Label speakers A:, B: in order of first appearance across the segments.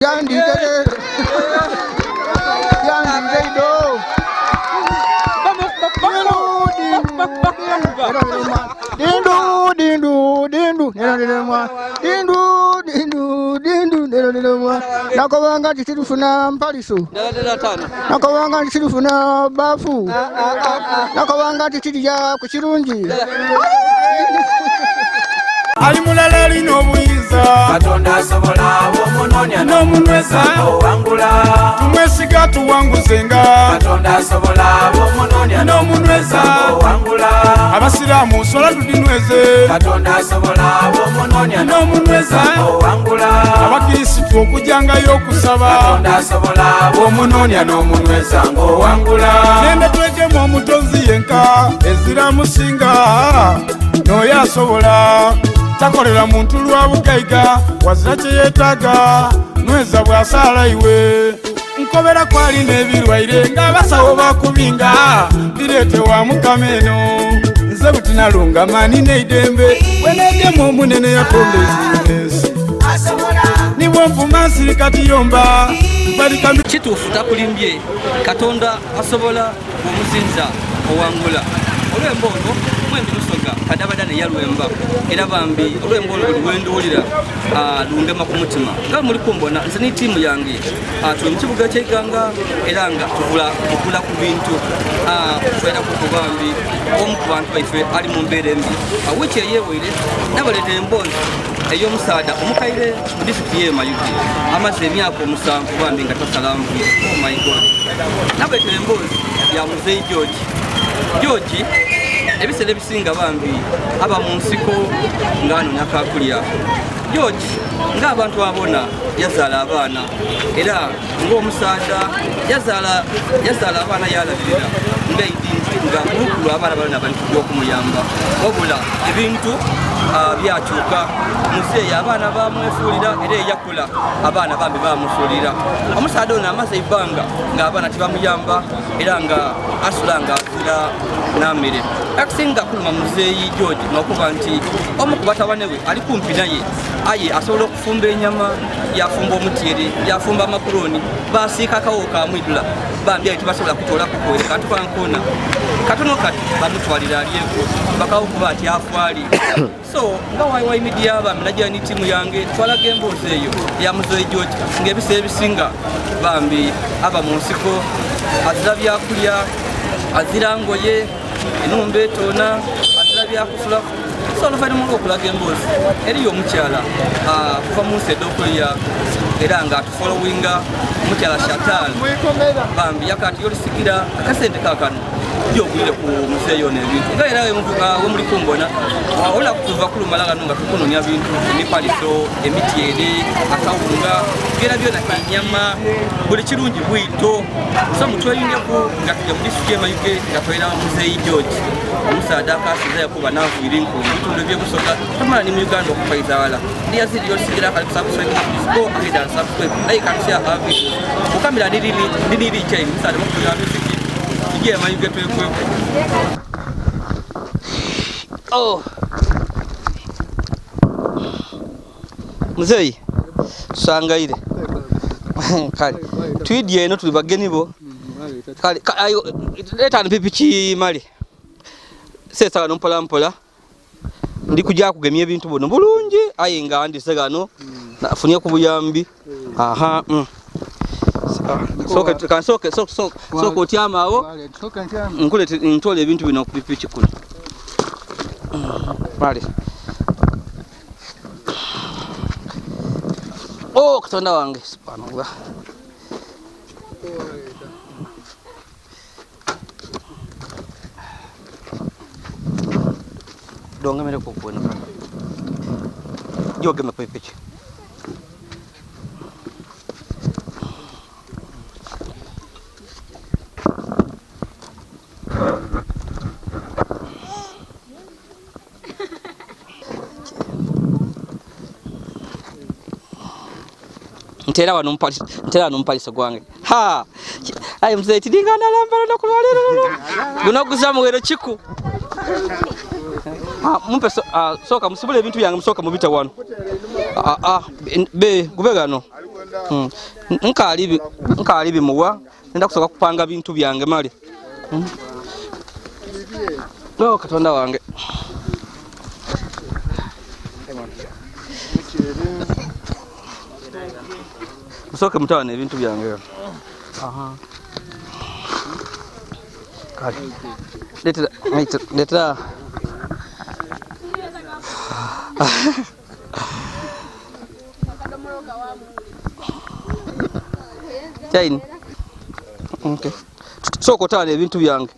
A: Yandize yandize do. Dindu dindu dindu dindu dindu dindu dindu dindu. Nakobanga nti tirufuna mpaliso. Nakobanga nti tirufuna bafu. Nakobanga nti tirya ku kirungi.
B: Ali mulala alina obuyinza.
C: Katonda asobola bw'omunoonya
B: n'omunyweza
C: owangula.
B: Tumwesiga tuwanguzenga.
C: Katonda asobola bw'omunoonya
B: n'omunyweza
C: owangula.
B: Abasiraamu sola tudinyweze.
C: Katonda asobola bw'omunoonya
B: n'omunyweza
C: owangula.
B: Abakirisitu okujangayo okusaba.
C: Katonda asobola bw'omunoonya n'omunyweza ng'owangula.
B: Nende twegemu omutonzi yenka ezira musinga n'oyo asobola. Takolera muntu lwa bugaiga wazira kye yeetaaga nweza bw'asaala iwe. Nkobera kwalina ebirwaire ng'abasawo bakubinga bireetewa Mukama eno. Nze butinalungama nina eidembe bwe neegema omunene yatonda ensi. Nibwo nvuma nsirika tiyomba mpalika.
D: Kituufu takulimbye, Katonda asobola bw'omusinza owangula. Olwemba olwo mwembi lusoga kadabada neyalwemba era bambi olwemba olwo buli lwenduwulira lungema ku mutima. Nga muli kumbona nze ne ttiimu yange tuli mu kibuga ky'Eiganga era nga tugula ku bintu tweraku ku bambi omu ku bantu baife ali mu mbeera embi. Wiiki eyeeweire nabaleetera emboozi ey'omusaada omukaire mu disitulikiti y'e Mayuge amaze emyaka 7 bambi nga tasala nvi. Oh my God. Nabaleetera emboozi ya Muzeeyi George. George ebiseera ebisinga bambi aba mu nsiko ng'anoonya kakulya. George ng'abantu abona yazaala abaana era ng'omusaada yazaala abaana yalabirira ng'aidi nga mulukulu abaana balina bali kujja okumuyamba. Wabula ebintu byakyuka muzeeyi abaana bamwefuulira era eyakula abaana bambi bamufuulira. Omusaada ono amaze ebbanga ng'abaana tebamuyamba era nga asula nga azira n'amere. Akusinga kuluma muzeeyi George n'okuba nti omu ku batabane we ali kumpi naye aye asobola okufumba ennyama, yafumba omutyere, yafumba amakuloni, basiika akawo kamwidula bambi aye tebasobola kutoolako kwere kantu kankoona katono kati bamutwalira alyeko bakawo kuba ati afaali. So nga YY Media bambi najja ni ttiimu yange twalaga emboozi eyo ya Muzeeyi George ng'ebiseera ebisinga bambi aba mu nsiko azira byakulya, azira ngoye, enumba etoona, azira byakusula. So oluvannyuma lw'okulaga emboozi eriyo omukyala kuva mu nsi ed'okulya era nga atufollowinga omukyala Shatal bambi yakati yolisigira akasente kaakano gyogulire ku muzeeyi ono ebintu nga era we muli kumbona olunaku tuva kulumala gano nga tukunoonya bintu emipaliso, emityere, akawunga byona byona ennyama buli kirungi bwito. So mutweyunyeku nga tujja mu disitulikiti y'e Mayuge nga twera Muzeeyi George omusaada akasiza yakuba n'avuira enku mu bitundu eby'Ebusoga tamala ni mu Uganda okupaiza wala. Ndiyaziri yolisigira akali kusubscribe, please go ahead and subscribe, like and share our videos. Kukamira ndiniri chain musaada mukubira music tujje Mayuge twekweko. Oh. Muzeeyi tusangaire. Kale twidye eno tuli bageni bo. Kale leeta mpipiki male seesa gano mpola mpola ndi kujja kugemya ebintu buno bulungi aye nga ndise gano nafunye ku buyambi. Aha. Sooka kansooke sooka otyama awo nkulete ntwale ebintu bino ku pikipiki kuno. Male. Oh, Katonda wange subhanallah. Dongemere ku kweno. Jogeme ku pikipiki. Ntera wano mpaliso, ntera wano mpaliso gwange. Ha! Ayi mzee tidinga nalamba lunaku lwa leero luno. Guno guza muwero kiku. Mumpe sooka musibule ebintu byange musooka mubite wano. Be gube gano. Nkaali bimuwa nenda kusooka kupanga bintu byange male. Oh, Katonda wange. Musooke mutawana ebintu byange. Kale. Leetera. Chaini. Okay. Sooka otawana ebintu byange.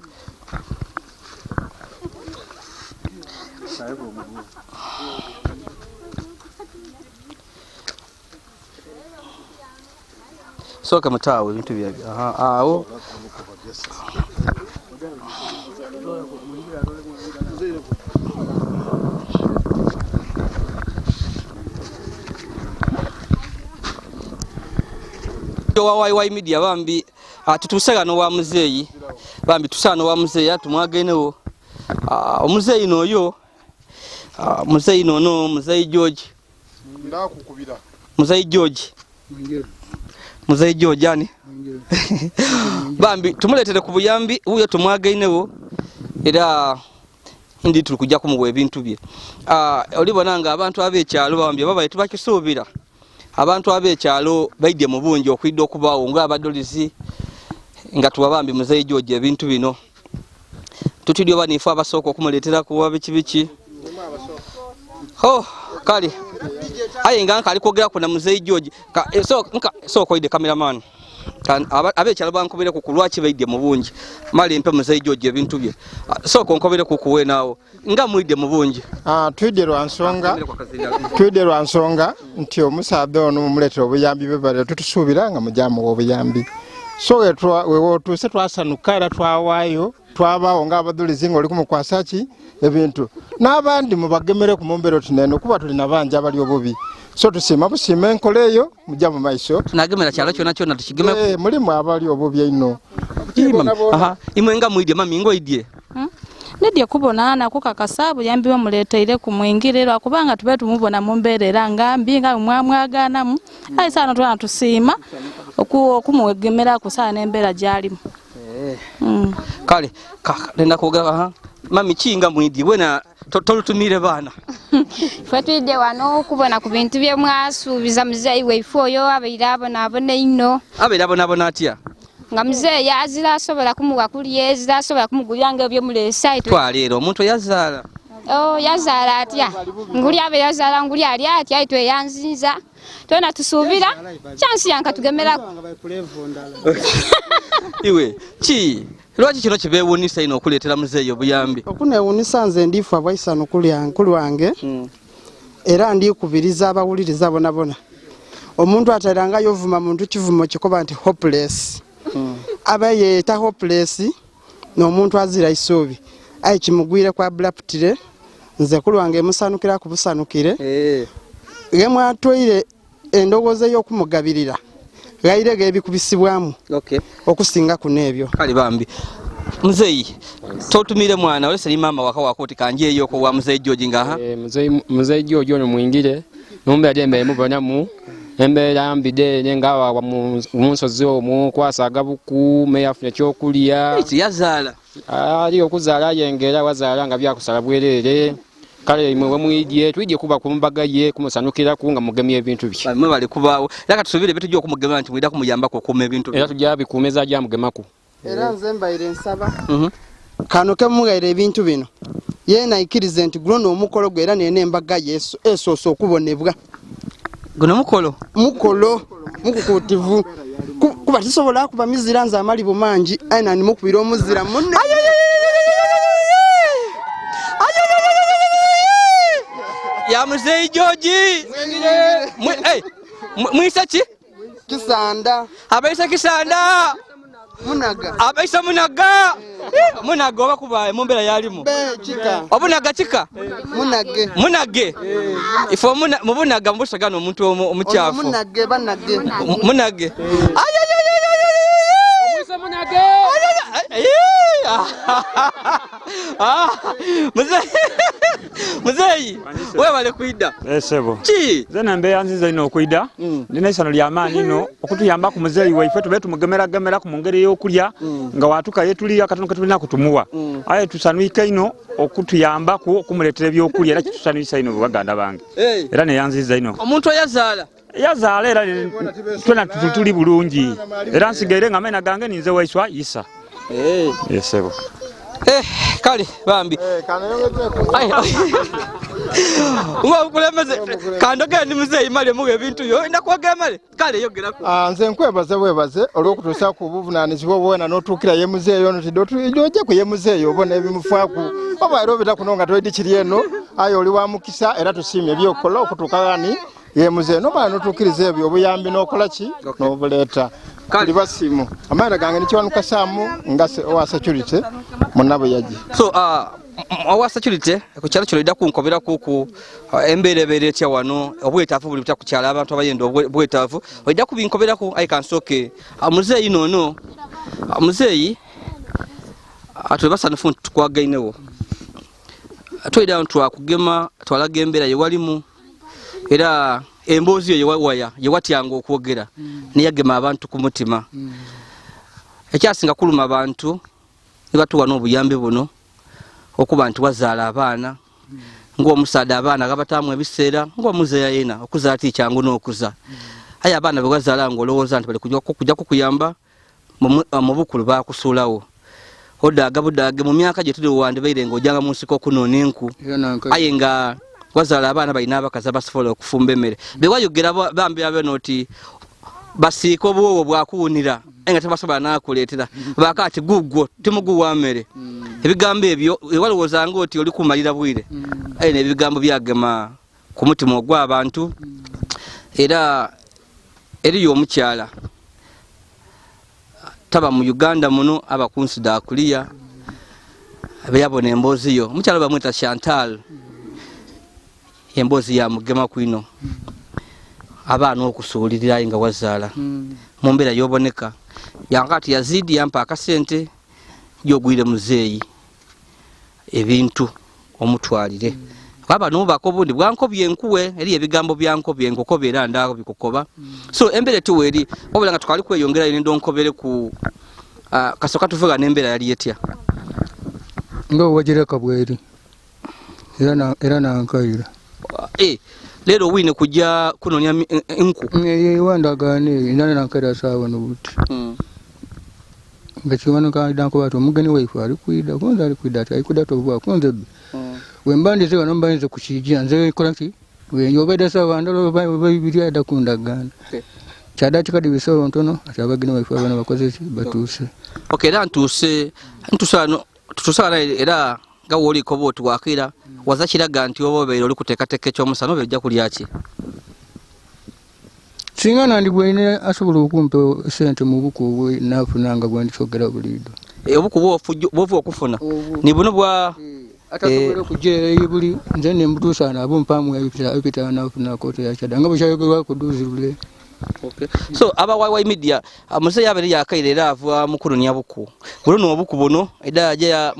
D: Sooka mutaawe ebintu byange. Awo. Wa YY Media bambi tutusega no wa muzeeyi bambi tusana wa muzeeyi atumwagenewo omuzeeyi noyo muzeeyi nono muzeeyi George
B: ndakukubira
D: muzeeyi George muzeeyi George ani bambi tumuletere ku buyambi uyo tumwagenewo era ndi tuli kujja kumuwa ebintu bye. Olibona nga abantu ab'ekyalo bambi babaye tubakisuubira. Abantu ab'ekyalo baidye mu bungi okwidda okubaawo ng'abadolizi nga tuwabambi muzeeyi George ebintu bino. Tutidde oba nife abasooka okumuleetera kuwa biki biki. Oh, kale aye nga nkali kwogeraku na muzeeyi George. Sooka oidde cameraman. Ab'ekyalo bankobereku ku lwaki baidye mu bungi. Male mpe muzeeyi George ebintu bye. Sooka onkobereku kuwe naawo nga mwidye mu bungi.
E: Twidye lwa nsonga. Twidye lwa nsonga nti omusaadha ono mumuleetera obuyambi bwe bale tutusuubira nga mujamuwa obuyambi. So wewotuuse twasanuka era twawaayo twabaawo ng'abadulizi ng'oli kumukwasa ki ebintu n'abandi mubagemere ku mumbeera oti neno kuba tulina bangi abali obubi. So tusiima busiima enkola eyo mujja mu maiso.
D: Tunagemera kyalo kyona kyona tukigeme.
E: Mulimu abali obubi einho.
D: Imwe nga mwidye mami ngoidye.
F: Nidye kubona nakukakasa buyambi bwemuleeteire kumwingire lwakubanga tube tumubona mu mbeera era nga mbi nga mwamwagaanamu. Aye saano twana tusiima okumuwegemeraku saana n'embeera gy'alimu.
D: Kale nenda kwogera mami kinga mwidye bwena tolutumire baana.
G: Ffe twidye wano okubona ku bintu bye mwasuubiza muzeeyi waife oyo abaire abonaabona einho.
D: Abaire abonaabona atya?
G: Nga muzeeyi azira asobola kumuwa kulya, ezira asobola kumugulira nga ebyomuleesa.
D: Twaleero omuntu yazaala.
G: Oh, yazaala atya? Nguli abe yazaala nguli ali atya tweyanzinza. Twena tusuubira chansi yanka tugemerako.
D: Iwe ki lwaki kino kibeewuunisa ino okuleetera muzeeyi obuyambi?
H: Okunewuunisa nze ndifa bwaisano kulwange era ndikubiriza abawuliriza bonabona. Omuntu ateranga yovuma muntu kivumo kikoba nti hopeless. Aba yeeta hopeless n'omuntu azira isuubi. Aye kimugwire kwa abruptly nze kulwange musanukira kubusanukire. Ge mwatwaire endowooza ey'okumugabirira gaire gebikubisibwamu okusinga kuno ebyo.
D: Kale bambi muzeeyi totumire mwana olese ni maama waka wako kanje eyo wa muzeeyi George nga
I: muzeeyi George ono mwingire numbe dembe mubonamu embeera mbide nga wa mu nsozi omwo kwasaga buku meyafunye kyokulya.
D: Yazaala
I: ali okuzaala yengera wazaala nga byakusala bwerere. Kale imwe mwidye twidye kuba ku mbaga ye kumusanukiraku nga mugemye ebintu bye.
D: Mwe bali kubaawo era katusubire bitujja okumugema nti mwida kumuyambako okuuma ebintu
I: era tujja bikuumeza ajja mugemaku.
H: Era nze mbaire nsaba kano ke mugaire ebintu bino yeena aikirize nti guno n'omukolo gwe era nene embaga ye esoose okubonebwa.
D: Guno mukolo?
H: Mukolo mukukuutivu kuba tisobola kuba mizira nze amalibu mangi aye nandimukubira omuzira munne.
D: Ya muzeeyi George. Mwisa ki?
H: Kisanda.
D: Abaisa kisanda.
H: Munaga.
D: Abaisa munaga. Munaga oba kuba mu mbeera yalimu.
H: Kika.
D: Obunaga kika?
H: Munage.
D: Munage. Ifo mubunaga mubusagana omuntu omukyafu.
H: Munage banage.
D: Munage.
I: Omwisa munage.
D: Muzeeyi webale kwida.
J: Esebo.
D: Ki?
J: Nze mbeera nziza ino okwida. Ndina isano lya maanyi ino okutuyamba ku muzeeyi waife tube tumugemeragemera ku ngeri ey'okulya nga watuka ye tuli akatono ke tulina kutumuwa. Aye tusanwike ino okutuyambaku okumuleetera ebyokulya era kitusanwisa ino baganda bange. Era neyanziza ino.
D: Omuntu oyazaala.
J: Yazaala era twena tuli bulungi. Era nsigaire nga amena gange ninze waiswa Isa. Esebo.
D: Kale bambi. Omukulembeze kandogera ndi muzeeyi male muwe ebintu byo ndakwogera male kale yogerako.
E: Nze nkwebaze bwebaze olw'okutuusa ku buvunaanyizibwa bwona n'otuukira ye muzeeyi ono tidde ojje ku ye muzeeyi obona ebimufaaku oba era obita kuno nga toidi kiri eno aye oli wa mukisa era tusiimye ebyokukola okutuuka gani ye muzeeyi nomala n'otuukiriza ebyo obuyambi n'okola ki n'obuleeta. Kali basimu amaana gange nikiwanuka saamu nga owa security munabo yaje.
D: So owa security ku kyalo kino idda kunkobera kuku embeera ebeera etya wano obwetaavu buli butya ku kyalo abantu abayenda obwetaavu oidda kubinkoberaku aye kansooke muzeeyi noono muzeeyi tuli basanufu nti tukwagainewo twidda twakugema twalaga embeera ye walimu era emboozi yo yewawaya yewatyanga okwogera neyagema abantu ku mutima. Ekyasinga kuluma abantu ne batuwa n'obuyambi buno okuba nti wazaala abaana ng'omusaadha abaana gabataamu ebiseera ng'omuzeeya yena okuzaala ti kyangu n'okuza aye abaana be wazaala ng'olowooza nti bali kujja kukuyamba mu bukulu bakusuulawo odaaga budaage mu myaka gye tuli wandibaire ng'ojjanga mu nsiko okunoona enku aye nga wazaala abaana balina abakazi abasobola okufumba emmere bewayogera bambi abeno oti basiika obuwoowo bwakuwunira aye nga tebasobola nakuleetera bakaati gugwo timuguwa mmere. Ebigambo ebyo walowoozanga oti oli kumalira bwire aye n'ebigambo byagema ku mutima ogw'abantu. Era eriyo omukyala taba mu Uganda muno aba ku nsi da kuliya beyabona emboozi yo omukyala bamweta Chantal emboozi ya mugema kwino abaana okusuulirira nga wazaala mu mbeera yoboneka yankati Yazidi yampa akasente gyogwire muzeeyi ebintu omutwalire baba nubako obundi bwankobye enkuwe eri ebigambo byankobye enkukoba era ndaako bikukoba. So embeera etuwa eri wabula nga tukali kweyongerayo nendonkobere ku kasooka tuvuga n'embeera yali etya
A: nga owagireka bweri era nankaira.
D: Leero owine kujja kunoonya enku
A: ewandagaana eyo era nankaira saawa nobuti nga kiwanuka nkuba ati omugeni waife ali kwida kunze ali kwida ati ali kwida tobuba kunze wemba ndize wano mba nze kukijja nze kola ki wenjobedde saawa ndala oba ibiri adda kundagaana kyadda kikadi bisolo ntono ati abageni waife abana bakoze ki batuuse.
D: Okay, era ntuuse tutuuse era nga woliko oba otuwakira waza kiraga nti oba obeera oli kuteekateeka ekyomusana oba ojja kulya ki?
A: Singa nandibwaine asobola okumpa sente mu buku nafuna nga bwendikyogera buliido.
D: Obuku bwovu okufuna ni buno bwa
A: atasobola okujja buli nze nembutuusa nabo mpaamu ebita nafuna kote yakyada nga bwekyayogerwa ku duuzi lule.
D: Okay. So aba YY Media muzeeyi abeere yakaire era ava mukunonya buku buno obuku buno era ajja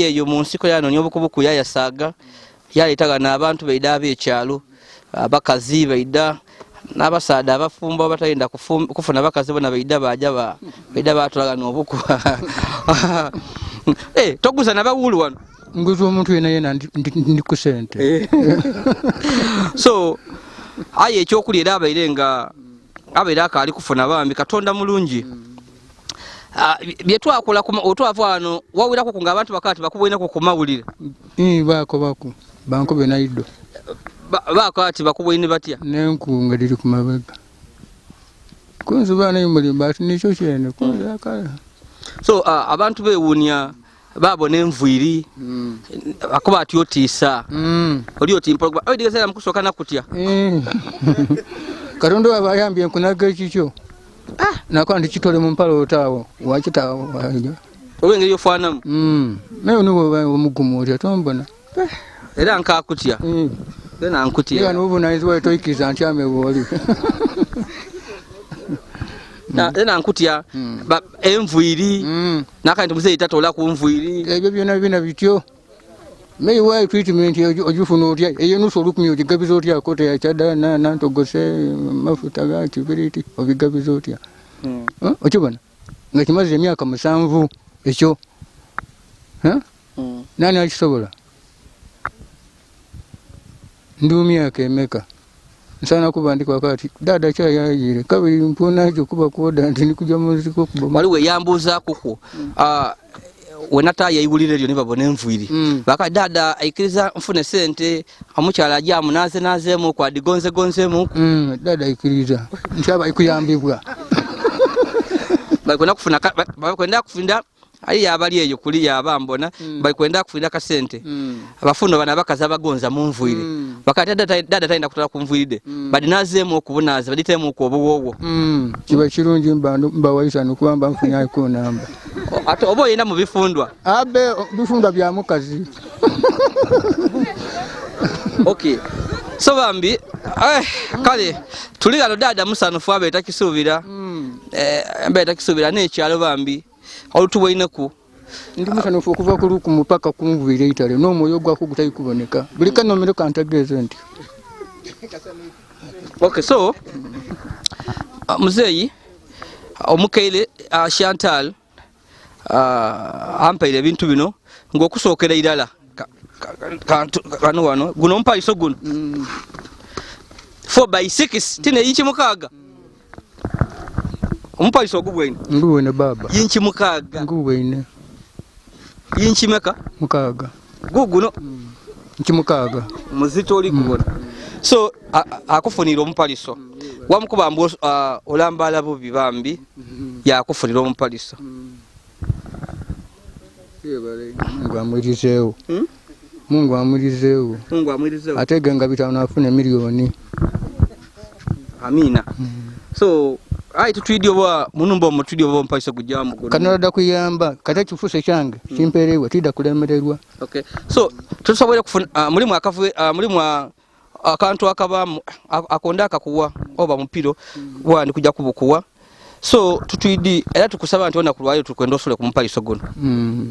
D: eyo mu nsiko yanonya obuku buku yayasaaga yaleetaga n'abantu baida ab'ekyalo abakazi baida n'abasaadha abafumbo abatayenda kufuna bakazi bona baida baja baida batulaga n'obuku. Toguza nabawuulu wano
A: nguza omuntu yena yena ndi ku sente.
D: So aye ekyokulya era abaire nga abaire akaali kufuna bambi Katonda mulungi. Byetwakola otwava wano wawuliraku nga abantu bakati bakubwenako ku mawulire
A: bakobaku bankobe naido
D: bakati bakubwine batya
A: nenku nga diri ku mabega kunze baana mulimba ati nikyo kyene kunze akala.
D: So abantu bewuunya babona enviiri akuba ati otiisa oli oti mpologoma oidigeza mukusooka nakutya
A: Katonda waba ayambye nkunaga ekikyo nako ndikitole mu mpala otaawo wakitaawo
D: olw'engeri yofaanamu
A: naye niwe omugumu otya tombona
D: era nkakutya era nkutya
A: era n'obuvunaanyizibwa toyikiriza ntyame bw'oli
D: era nkutya enviiri nakandi muzeeyi tatoola ku nviiri
A: ebyo byona bina bityo. Meyi waayo treatment ogifuna otya eyo nusu olukumi ogigabiza otya kote yakyada nantogose mafuta ga kibiriti obigabiza otya okibona nga kimaze emyaka 7 ekyo nani akisobola ndi myaka emeka nsana kubandikwa kati dada kyayayire kabiri mpona ekyo kuba kwoda nti ndikuja muziko kuba
D: waliwo eyambuuza kukwo wenata yayiwulira eryo nibabona enviiri baka dada aikiriza nfune sente omukyala ajja amunaze nazeemu kwadigonzegonzeemu
A: dada aikiriza nkyaba ikuyambibwa
D: balikwenda kufuna balikwenda kufinda ali yabali eyo kuli yaba mbona balikwenda kufinda kasente abafuno bana bakaza bagonza mu nviiri bakati dada tayenda kutala ku nviiri badinazeemu okubunaza baditemu ku obuwowo
A: kiba kirungi mba waisa nokubamba nfunya ku namba
D: ate oba oyenda mu bifundwa
A: abe bifundwa bya mukazi
D: okay so bambi kale tuli gano dada musanufu abe takisuubira mbe takisuubira n'ekyalo bambi olutuweineku
A: ndi musanufu okuva ku lukumu paka ku nviiri eitale n'omwoyo gwako gutali kuboneka buli kanomero kantegeeze nti
D: okay so muzeeyi omukeire Chantal ampaire ebintu bino ng'okusookera irala kano wano guno omupaliso guno 4x6 tine yinchi 6 omupaliso ogubwene
A: ngubwene baba
D: yinchi 6
A: ngubwene
D: yinchi meka
A: 6
D: guguno
A: nchi 6
D: muzito oli kubona so akufunira omupaliso wamukuba mbu olambala bubi bambi yakufunira omupaliso
A: Mungu amwirizeewo Mungu amwirizeewo
D: Mungu amwirizeewo
A: atege nga 5 afune milioni
D: amina so ayi tutwidi oba munumba omutwidi oba omupaliso gujjamu
A: kanolada kuyamba kate ekifuse kyange kimperewa tidda kulemererwa
D: okay so tusobola kufuna mulimu akavu mulimu akantu akabamu akonda akakuwa oba mupiro wandi kujja kubukuwa so tutwidi era tukusaba nti ona kulwayo tukwenda osule ku mupaliso guno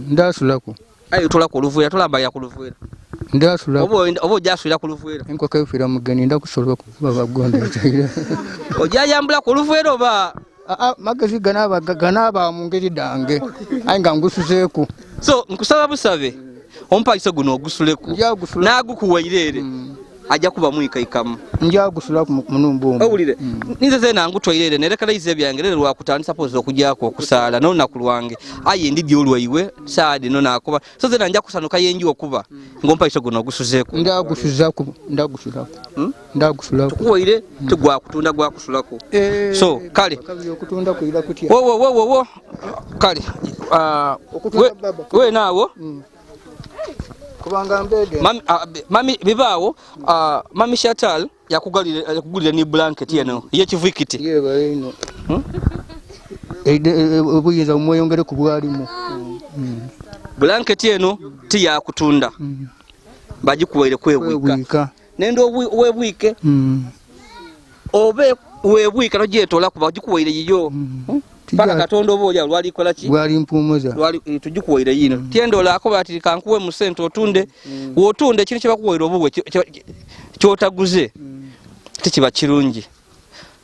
A: ndasulako
D: ayi tulako oluvuera tulamba ya kuluvuera
A: ndasulako
D: oba ojjasulira ku luvuera
A: enkoko efira mugeni ndakusolwa kuba bagonda
D: ojjayambula ku luvuera oba
A: magezi ganaba mu ngeri dange ayi nga ngusuzeeku
D: so nkusaba busabe omupaliso guno ogusuleku n'agukuwaireere ajja kuba mwikaikamu
A: nja gusula ku munumba omwo
D: owulire ninze ze nangutwairere nerekalaize ebyange lero lwakutandisa pozi okujjako okusaala n'olunaku lwange aye ndidya olwaiwe saadi no nakuba so ze nanja kusanuka yenji okuba ng'omupaliso guno ogusuzeeku
A: ndagusuzaku ndagusulaku ndagusulaku
D: tukuwaire tigwakutunda gwakusulako so kale
A: okutunda kuyira kutya
D: wo kale we naawo
A: kubanga mbede
D: mami bibaawo mami Chantal yakugulira ni blanket yeno yekivikiti
A: yeba ino obuyinza omweyongere ku bwalimu
D: blanket eno ti yakutunda bagikuwaire kwebwika nende webwike obe webwika nogyetola kuba bagikuwaire yiyo paka katonda oba olya lwalikola ki
A: lwali mpumuza
D: lwali tugikuwaire yino tyendola akoba ati kankuwe mu sente otunde wotunde ekintu kyebakuwaire obuwe kyotaguze tekiba kirungi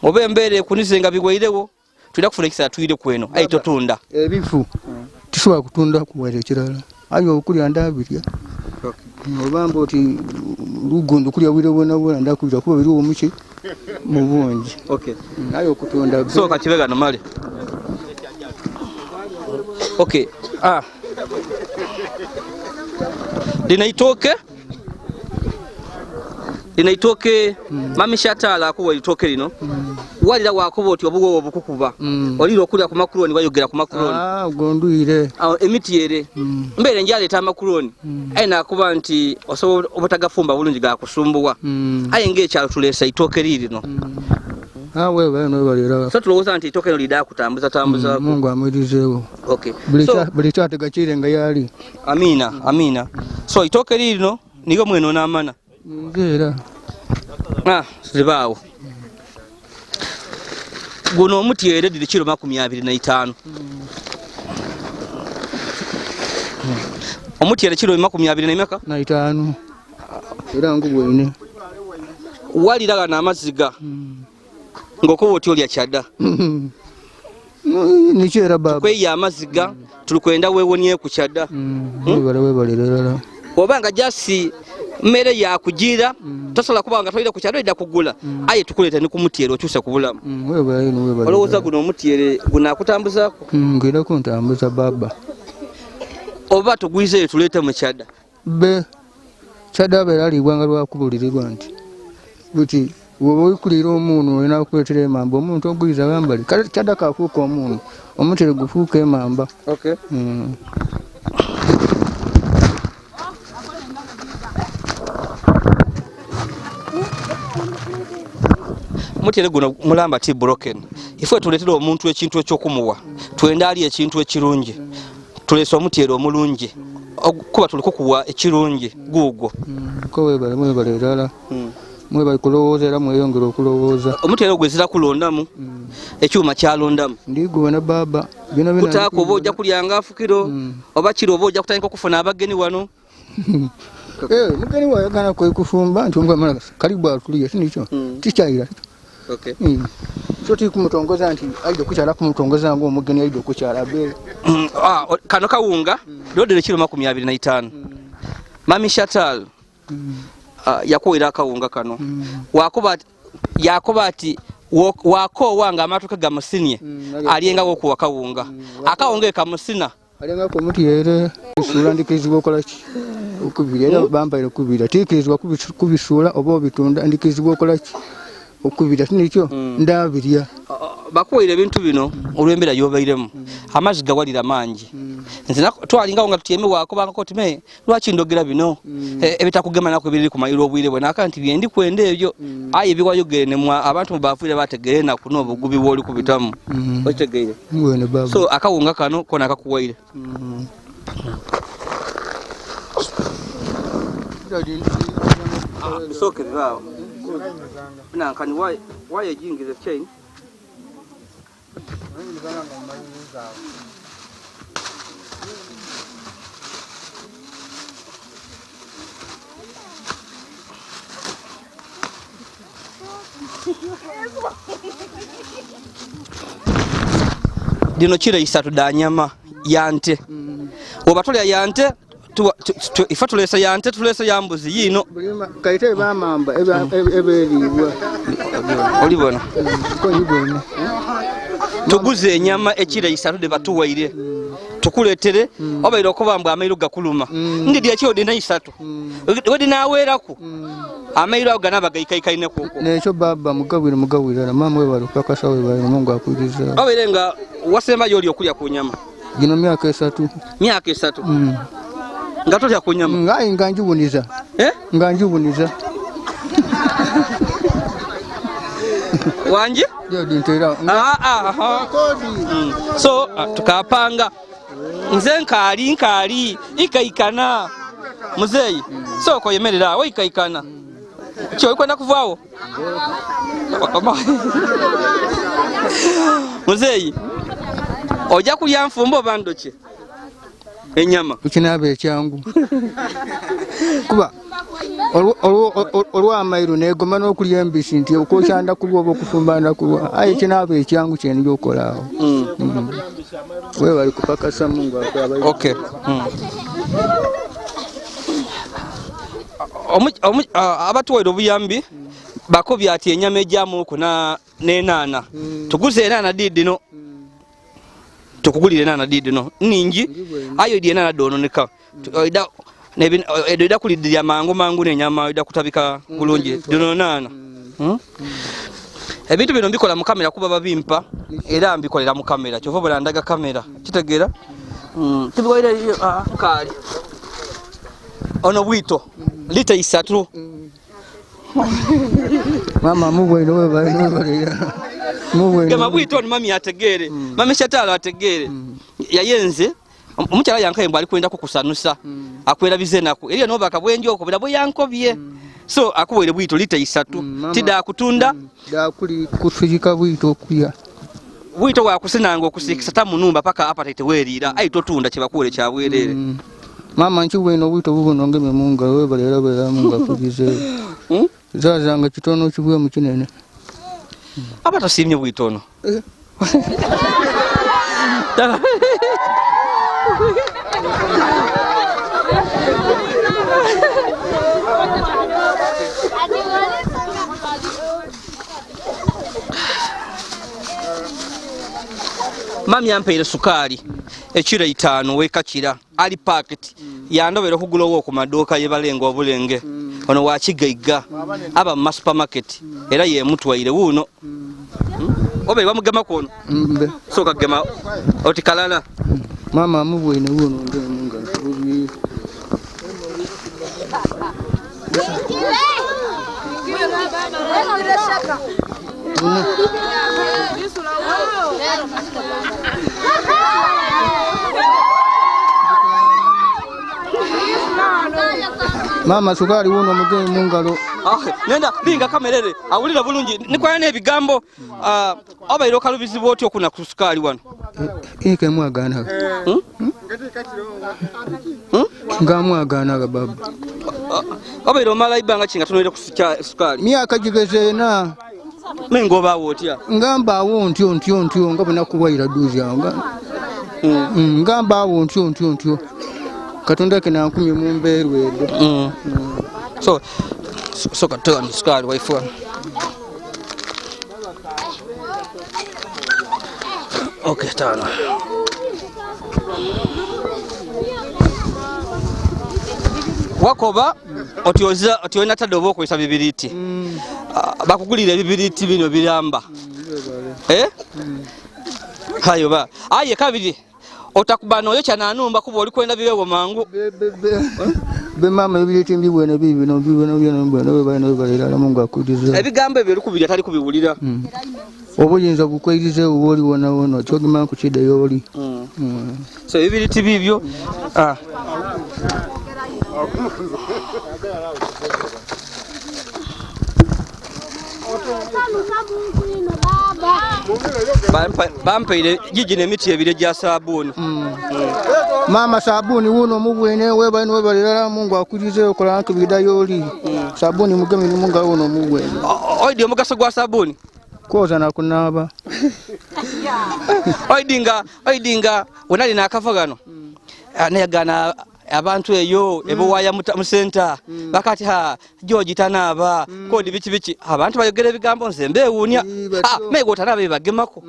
D: oba embeera ekunize nga biwairewo tulina kufuna ekisala tuyire kweno ayi totunda
A: ebifu tisobola kutunda kuwaire ekirala aye okulya ndabirya obamba oti lugundu kulya bwire bwona bwona ndakubira kuba biriwo muki mu bungi aye okutunda
D: so kakibegano male okay linaitooke mami Chantal akuwa itooke lino walira wakuba oti obuwowo obukukuba olira okulya ku makuloni wayogera ku makuloni
A: gondwire
D: emiti ere mbeere njaleeta amakuloni aye nakuba nti osobola obutagafumba bulungi gakusumbuwa aye ng'ekyalo tuleesa itooke liirino so tulowooza nti itooke lino lidda kutambuza tambuza
A: Mungu amwirizeewo
D: okay
A: buli kyatega kirenga yali
D: amina amina so itooke liirino niyo mweno n'amana
A: nzeera
D: zibaawo guno omuti ere diri kiro 25 Omutyere kiro 25
A: Na itaano. Era ngubwine.
D: Walira gano amaziga. Ng'okoba oti olya kyada.
A: Nikyera baba.
D: Tukweya amaziga tulikwenda weewonye ku kyada.
A: Webale webalira irala.
D: Oba nga jasi mmere yakugira tosobola kuba nga toyira ku kyada oyida kugula aye tukuleeta ne ku mutyere okyuse ku bulamu.
A: Webale ino webale.
D: Olowooza guno omutyere gunaakutambuzaako?
A: Ngenda kuntambuza baba.
D: Oba tugwizeeyo tuleete mu kyada?
A: Be kyada abeera aliibwa nga lwakubulirirwa nti buti woba oikulira omuunu olina okuleetera emamba omuntu ogwiza wambali kale kyada kafuuka omuunu omutyere gufuuka emamba.
D: Okay. Mutyere guno mulamba ti broken. Ife tuleetera omuntu ekintu ekyokumuwa twenda ali ekintu ekirungi tuleese omutyere omulungi kuba tuli kukuwa ekirungi guugwo.
A: Ko webale mwebale irala. Mwebale kulowooza era mweyongera okulowooza.
D: Omutyere ogwo ezira kulondamu ekyuma kyalondamu.
A: Ndigubona baba bino bino
D: kutaako oba ojja kulyanga afukiro oba kiro oba ojja kutandika okufuna abageni wano.
A: Mugeni wayagala kwekufumba nti omugamba karibu atuliye sinikyo tikyayira.
D: Okay.
A: So tiri kumutongoza nti aidde okukyala kumutongoza ng'omugeni aidde okukyala be.
D: Kano kawunga lodere kiro 25. Mami Shatal yakuwera akawunga kano. Wakuba yakuba ati wakoowa nga amatuka gamusinye alyenga wokuwa kawunga. Akawunga kamusina.
A: Alenga ku mutyere bisuula ndikirizibwa okola ki? Okubira era bambaire okubira tikirizibwa kubisuula oba obitunda ndikirizibwa okola ki? Okubira sinikyo ndabirya.
D: Bakuwaire ebintu bino olw'embeera y'obairemu amazzi gawalira mangi. Nze twalingawo nga tutyeme waakobangako oti me lwaki ndogera bino ebitakugema naku ebiri ku mayiro obwire bwe naaka nti byendi kwenda ebyo aye biwayogere ne mwa abantu mubafuire bategeere naku n'obugubi bw'oli kubitamu. Okitegeire? So akawunga kano kona akakuwaire. Bisooke bibaawo. Nankani waya ejingiza chain. Dino kiro isatu da nyama ya nte. Oba tolya ya nte ife tulesa ya nte tulesa ya mbuzi yino.
A: Kaite bamamba eberiibwa.
D: Olibona.
A: Ko
D: Tuguze enyama ekiro isatu de batuwaire. Tukuletere obaire okubambwa amairu gakuluma. Ndidi ekiro dina isatu. Wedi naweeraku. Amairu ago ganaba gaikaikaine kuko.
A: Nekyo baba mugawire mugawire mama webale okukakasa webale Mungu akwiriza.
D: Obaire nga wasemba yoli okulya ku nyama.
A: Gino myaka esatu.
D: Myaka esatu. Nga tolya ku nyama.
A: Ngayi nga njubuniza. Nga njubuniza.
D: Wanje?
A: Yodi ntera.
D: So tukapanga nze nkaali ikaikana muzeeyi sooka oyemerera awo ikaikana kyo olikwenda kuvaawo muzeeyi ojja kulya nfumba oba ndoki enyama
A: ekinaaba ekyangu kuba olw'amairu negoma n'okulya embisi nti okwokya ndakulwa oba okufumba ndakulwa aye ekinaaba ekyangu kyenja okolaawo. Webali kupakasa Mungu akwaba.
D: Okay. Abatuwaire obuyambi bakobye ati enyama ejyamuku n'enaana. Tuguze enaana diidino. Tukugulire enaana diidino nningi aye odi enaana doononeka. Edo kuliddirya mangu mangu n'enyama eda kutabika bulungi dino naana. Ebintu bino mbikola mu kamera kuba babimpa era mbikolera mu kamera kyova obona ndaga kamera kitegeera. Tubiwaire kaali ono bwito lita isatu.
A: Mama mubwine webale mubwine.
D: Gema bwito ni mami ategeere. Mami Shatalo ategeere. Yayenze omukyala yankaye mbu ali kwenda kukusanusa akwerabize naku eriyo nobaka bwenjo okobera bwe yankobye. So akuwere bwito lita isatu tida kutunda
A: da kuli kusirika bwito okuya
D: bwito wakusinanga okusikisa tamunumba paka appetite werira ayi totunda kyebakuwere kyabwerere.
A: Maama nkiwena obwito bubuno ngemye mu ngalo webale era bwera Mungu akugizeewo. Zaazanga kitono kibwemu kinene.
D: Aba tasiimye bwitono. Mami ampeire sukaali ekiro 5 wekakira ali packet yandobera okugula owo ku maduuka yebalenga obulenge ono wakigaiga aba mu supermarket era yemutwaire wuuno. Obe bamugemako ono soka gema oti kalala.
A: Mama amubwine wuuno ngemunga Mama sukari wuno mugeni mungalo.
D: Nenda linga kamerere awulira bulungi nikwaya n'ebigambo obaire okalubizibu otyo okuna ku sukali wano.
A: Ike mwagana. Nga mwagana baba.
D: Obaire omala ibanga kinga tunoire ku sukali.
A: Myaka gigeze na
D: mengo bawo otya.
A: Ngamba awo ntyo ntyo ntyo nga bwe duzi nga. Ngamba awo ntyo ntyo ntyo. Katonda ke nankumye mu mbeerwe edo.
D: So so katoa sukali waifu. Okay, tano. Wakoba otyoza otyona tadobo okozesa bibiriti. Bakugulira ebibiriti bino biramba. Hayo ba. Aye kabiri otakubana oyo kyananumba kuba oli kwenda bibewo mangu.
A: Be mama ebiriti mbibwene bibino bibino bino bino bino bino Mungu akudize.
D: Ebigambo ebyo likubirya tali kubiwulira.
A: Obuyinza bukwerize obuli wona wona kyogima ku kide yoli.
D: So ebiriti bibyo Bampeire jiji n'emiti ebiri egya sabuni.
A: Mama sabuni wuno mubwene weba niwebalira Mungu akulize okola nkibida yoli. Sabuni mugemi ni Mungu wuno mubwene.
D: Oidi omugaso gwa sabuni
A: kwoza na kunaaba.
D: Oidinga wenali nakava gano. Nayagana abantu eyo ebowaaya mu center bakati ha George tanaaba kodi biki biki abantu bayogera ebigambo nze mbewuunya mego tanaaba ebagemako.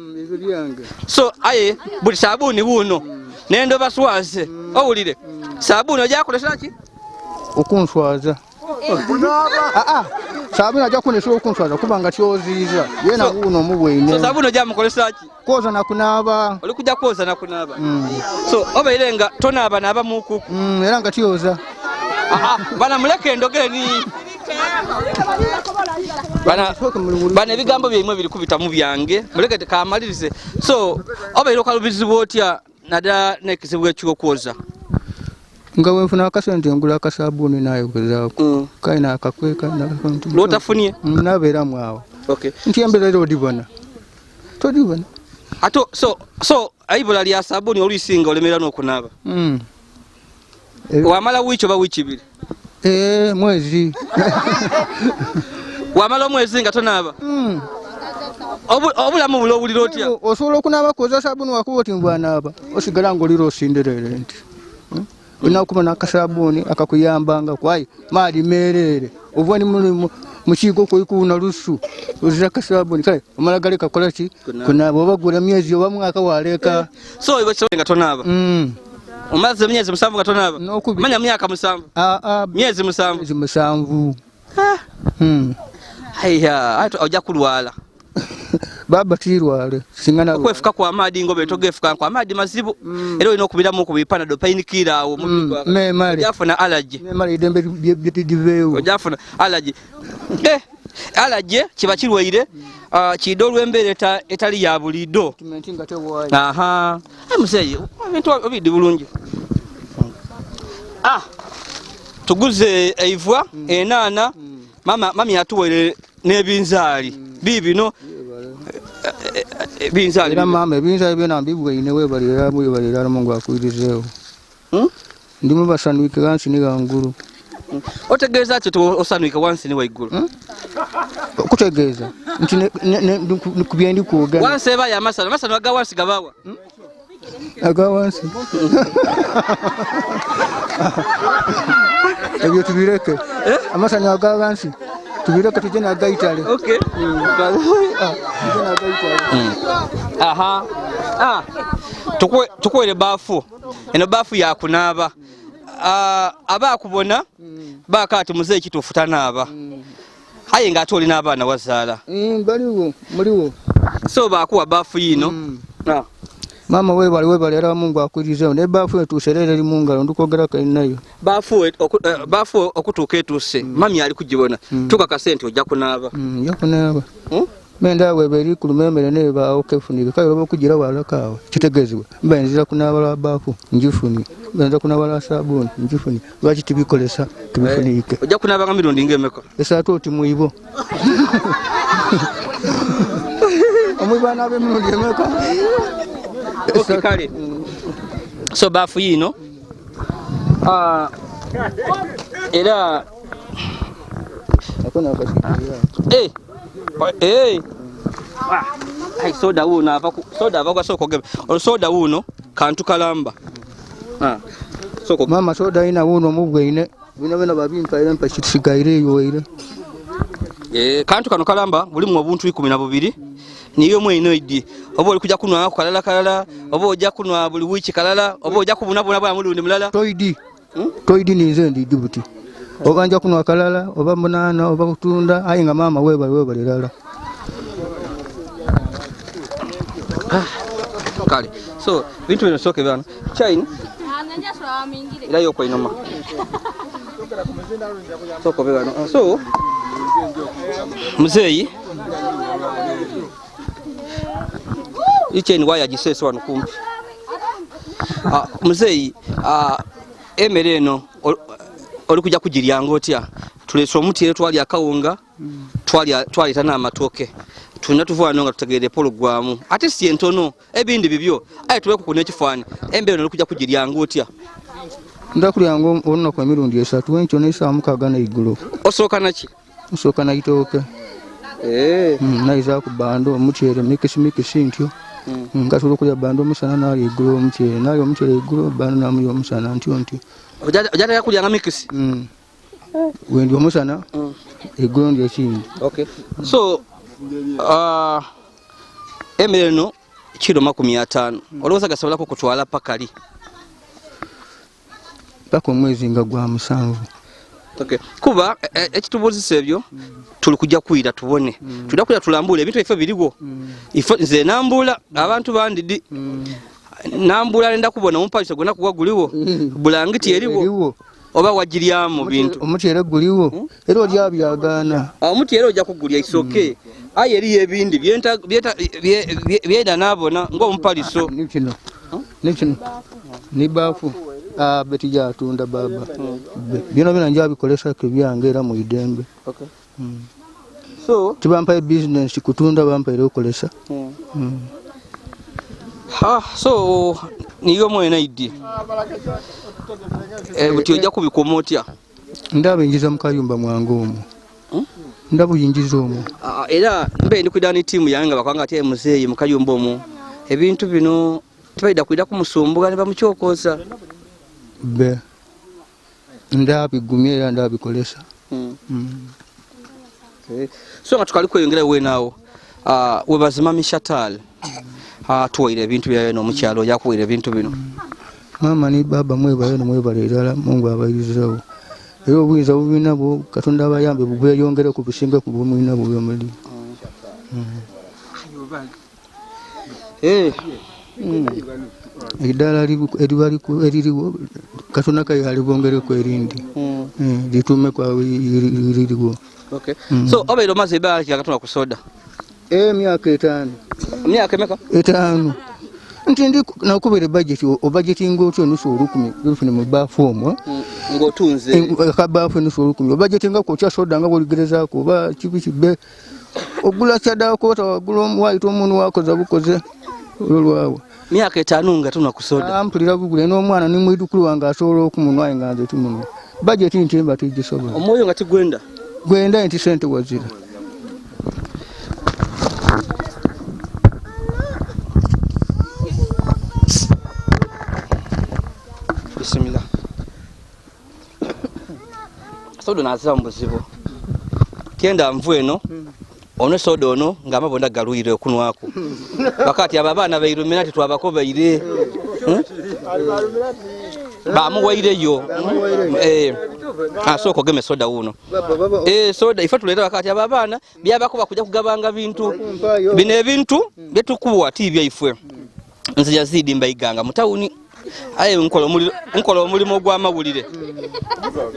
D: So aye buli sabuni wuno nendo baswaze owulire sabuni ojakolesa ki
A: okunswaza. Sabuni ajja kunesha okunswaza kubanga kyoziiza yena wuno mubwine.
D: So sabuni ojja mukolesa ki
A: kwoza na kunaaba.
D: Oli kujja kwoza na kunaaba. So obaire nga tonaaba naaba mukuku.
A: Era nga kyoza.
D: Bana muleke endogere ni bana ebigambo byaimwe biri kubitamu byange muleke tekamalirize. So obaire okalubizibu otya naddala n'ekizibu eky'okwoza.
A: Nga wenfuna akasente ngula akasabuni nayogezaako. Kale nakakweka
D: lwotafunye
A: nabeeramu awo.
D: Okay.
A: Nti embeera era odibona todibona.
D: Ate so aibula lya sabuni oluisinga olemera n'okunaaba. Wamala wiiki oba wiiki ibiri?
A: Mwezi.
D: Wamala omwezi nga tonaaba? Obulamu bulo owulira otya?
A: Osobola okunaaba kwoza sabuni wakuba oti mbwanaaba osigala ng'olira osinderere nti olina kuba n'akasabuni akakuyambanga kwayi maali meereere oba ni mukiiko kwikuuna lusu ozira akasabuni kale omala galeka kola ki kunaaba oba gula myezi oba mwaka waleka.
D: So iwe nga tonaaba? Omaze myezi 7 nga tonaaba? Manya myaka 7? Myezi 7.
A: Myezi 7.
D: Haya ojja kulwala.
A: Baba tirwale singana
D: okwefuka kwa amaadi ngobe togefuka kwa amaadi mazibu era olina okubiramu okubipana do painkiller awo
A: memale
D: ojafuna allergy
A: memale idembe byetidiveewo
D: ojafuna allergy allergy kiba kirwaire kido olw'embeera etali ya bulido. Aha muzeeyi ebintu obidi bulungi. Tuguze eivwa enaana mama atuwere n'ebinzaali bibino ebinzaali.
A: Era mama ebinzaali byona mbibwine webalira Mungu akuirizeewo. Ndimu basanwike wansi ni wangulu.
D: Otegeeza ki osanwike wansi ni waigulu?
A: Okutegeeza nti ku bye ndi kwogera.
D: Wansi eba ya masano, masano aga wansi gabawa.
A: Aga wansi. Ebyo tubireke. Amasano aga wansi. Tubireke tujje n'agayitale.
D: Okay.
A: Tujje n'agayitale.
D: Aha. Tukwere baafu. Eno baafu yakunaaba. Abaakubona baakaati muzeeyi kituufu tanaaba. Aye ng'ate olina abaana wazaala.
A: Baliwo, muliwo.
D: So baakuwa baafu yiino.
A: Maama webale webale era Mungu akuyirizeewo naye baafu etuuse era eri mu ngalo ndikwogerako erinayo.
D: Baafu okutuuka etuuse mami ali kugibona tukakase nti ojja kunaaba.
A: Nja kunaaba. Menda webe eri ku lumemere n'ebaawo kefunire kale oba okugira walako awo kitegeezebwa mba nzira kunaaba lwa baafu ngifunye mba nzira kunaaba lwa saabuuni ngifunye lwaki tubikolesa tubifuniike.
D: Ojja kunaaba nga mirundi ng'emeka?
A: Esatu oti mwibo. Omwibo anaaba emirundi emeka?
D: Okay, kale. So baafu yiino era soda wuuno ava soda ava gasooka ogebe olusoda wuuno kantu kalamba.
A: Mama soda ina wuuno mubweine bino bino babimpaire mpa kisigaire eyo waire.
D: Kantu kano kalamba bulimu obuntu 12 niyo mwene idi oba oli kujja kunwa kalala kalala oba ojja kunwa buli wiiki kalala oba ojja kubunabuna bwa mulundi mulala.
A: Toidi toidi ninze ndi dibuti oba nja kunwa kalala oba munana oba kutunda aye nga mama webale webale lala.
D: Kale so bintu bino soke bano chain era yoko inoma soko bano so muzeeyi ichain waya giseso wano kumpi. Muzeeyi emmere eno oli kujja kugiryanga otya? Tuleese omuti era twali akawunga twaleeta n'amatooke tulina tuva wano nga tutegeere pologwamu ate si entono ebindi bibyo aye tubeeko ku n'ekifaananyi. Emmere eno oli kujja kugiryanga otya?
A: Nda kulyanga olunaku emirundi esatu enkyo n'essaawa mukaaga n'eigulo.
D: Osooka naki?
A: Nsooka na itooke. Nayiza ku bando omuceere mikisi mikisi ntyo. Nkasobola okulya bando omusana nalya eggulo omuceere nalya omuceere eggulo bando namulya omusana ntyo ntyo.
D: Ojja kulyanga mikisi?
A: Wendi omusana eggulo ndya ekindi.
D: Okay. So emmere eno kiro 50 olowooza gasobolako kutwala pakali?
A: Paka omwezi nga gwa 7.
D: Okay. Kuba ekitubuuzisa ebyo tuli kujja kuyira tubone. Tulina kuyira tulambule ebintu ebifo biriwo. Ifo nze nambula abantu bandidi. Nambula nenda kubona omupaliso gwonna kuwa guliwo. Bulangiti eriwo. Oba wagiryamu bintu.
A: Omuceere guliwo. Era olyabyagaana.
D: Omuceere ojja kugulya it's okay. Aye eriyo ebindi byenda naabona ng'omupaliso.
A: Nikino. Nikino. Ni baafu. Beti gyatunda baba. Byona byona njabikolesako ebyange era mu idembe.
D: Okay. So
A: tibampaye bizinensi kutunda bampaire okukolesa.
D: So niyo mwene idi. Buti ojja kubikoma otya?
A: Ndabinjiza mu kayumba mwange omwo. Ndabuyingiza omwo.
D: Era mbe ndi kwidda ne ttiimu yange nga bakwanga ate muzeeyi mu kayumba omwo. Ebintu bino tibaida kwidda kumusumbuga ne bamukyokoza.
A: Be ndabigumya era ndabikolesa.
D: So nga tukali kweyongera wenaawo webazima mishatal tuwaire ebintu byayo n'omukyalo yakuwaire ebintu bino.
A: Maama ni baba mwebale nomwebale erala Mungu abayirizeewo. Era obuyinza bubina bwo Katonda abayambe bubweyongere ku bisinga ku bumwina bwe muli. Eddala eririwo Katonda kaye alibongereko erindi. Litume kwa liriwo.
D: Okay. So obeera omaze ebbanga ki nga tonna ku soda?
A: Emyaka 5.
D: Emyaka emeka?
A: 5. Nti ndi nakubira budget obudgetinga otyo 1,500 bifune mu baafu omwo.
D: Ng'otunze.
A: Akabaafu 1,500 obudgetinga kwokya soda nga bw'oligerezaako oba kibi kibe. Ogula kyaddaako tawagula omuwaayita omuntu wakoze bukoze olwo lwawe.
D: Myaka 5 nga tunwa ku soda.
A: Mpulira bugule n'omwana ni mwidukulu wange asobola okumunwa nga nze tumunwa. Bajeti nti mba tugisobola.
D: Omwoyo nga tigwenda.
A: Gwenda nti sente wazira.
D: Bismillah. Soda nazira mu buzibu. Kenda nvu eno. Ono soda ono nga amabonda galwire okunwako. Wakati aba abaana beirumira ati twabakobaire. Bamuwaireyo. Asooka ogeme soda wuno. Soda ife tuleeta wakati aba abaana byabakuba kujja kugabanga bintu. Bino ebintu byetukuwa ti byaifwe. Nze Yazidi Mbaiganga mu tawuni. Aye nkola omulimu ogw'amawulire.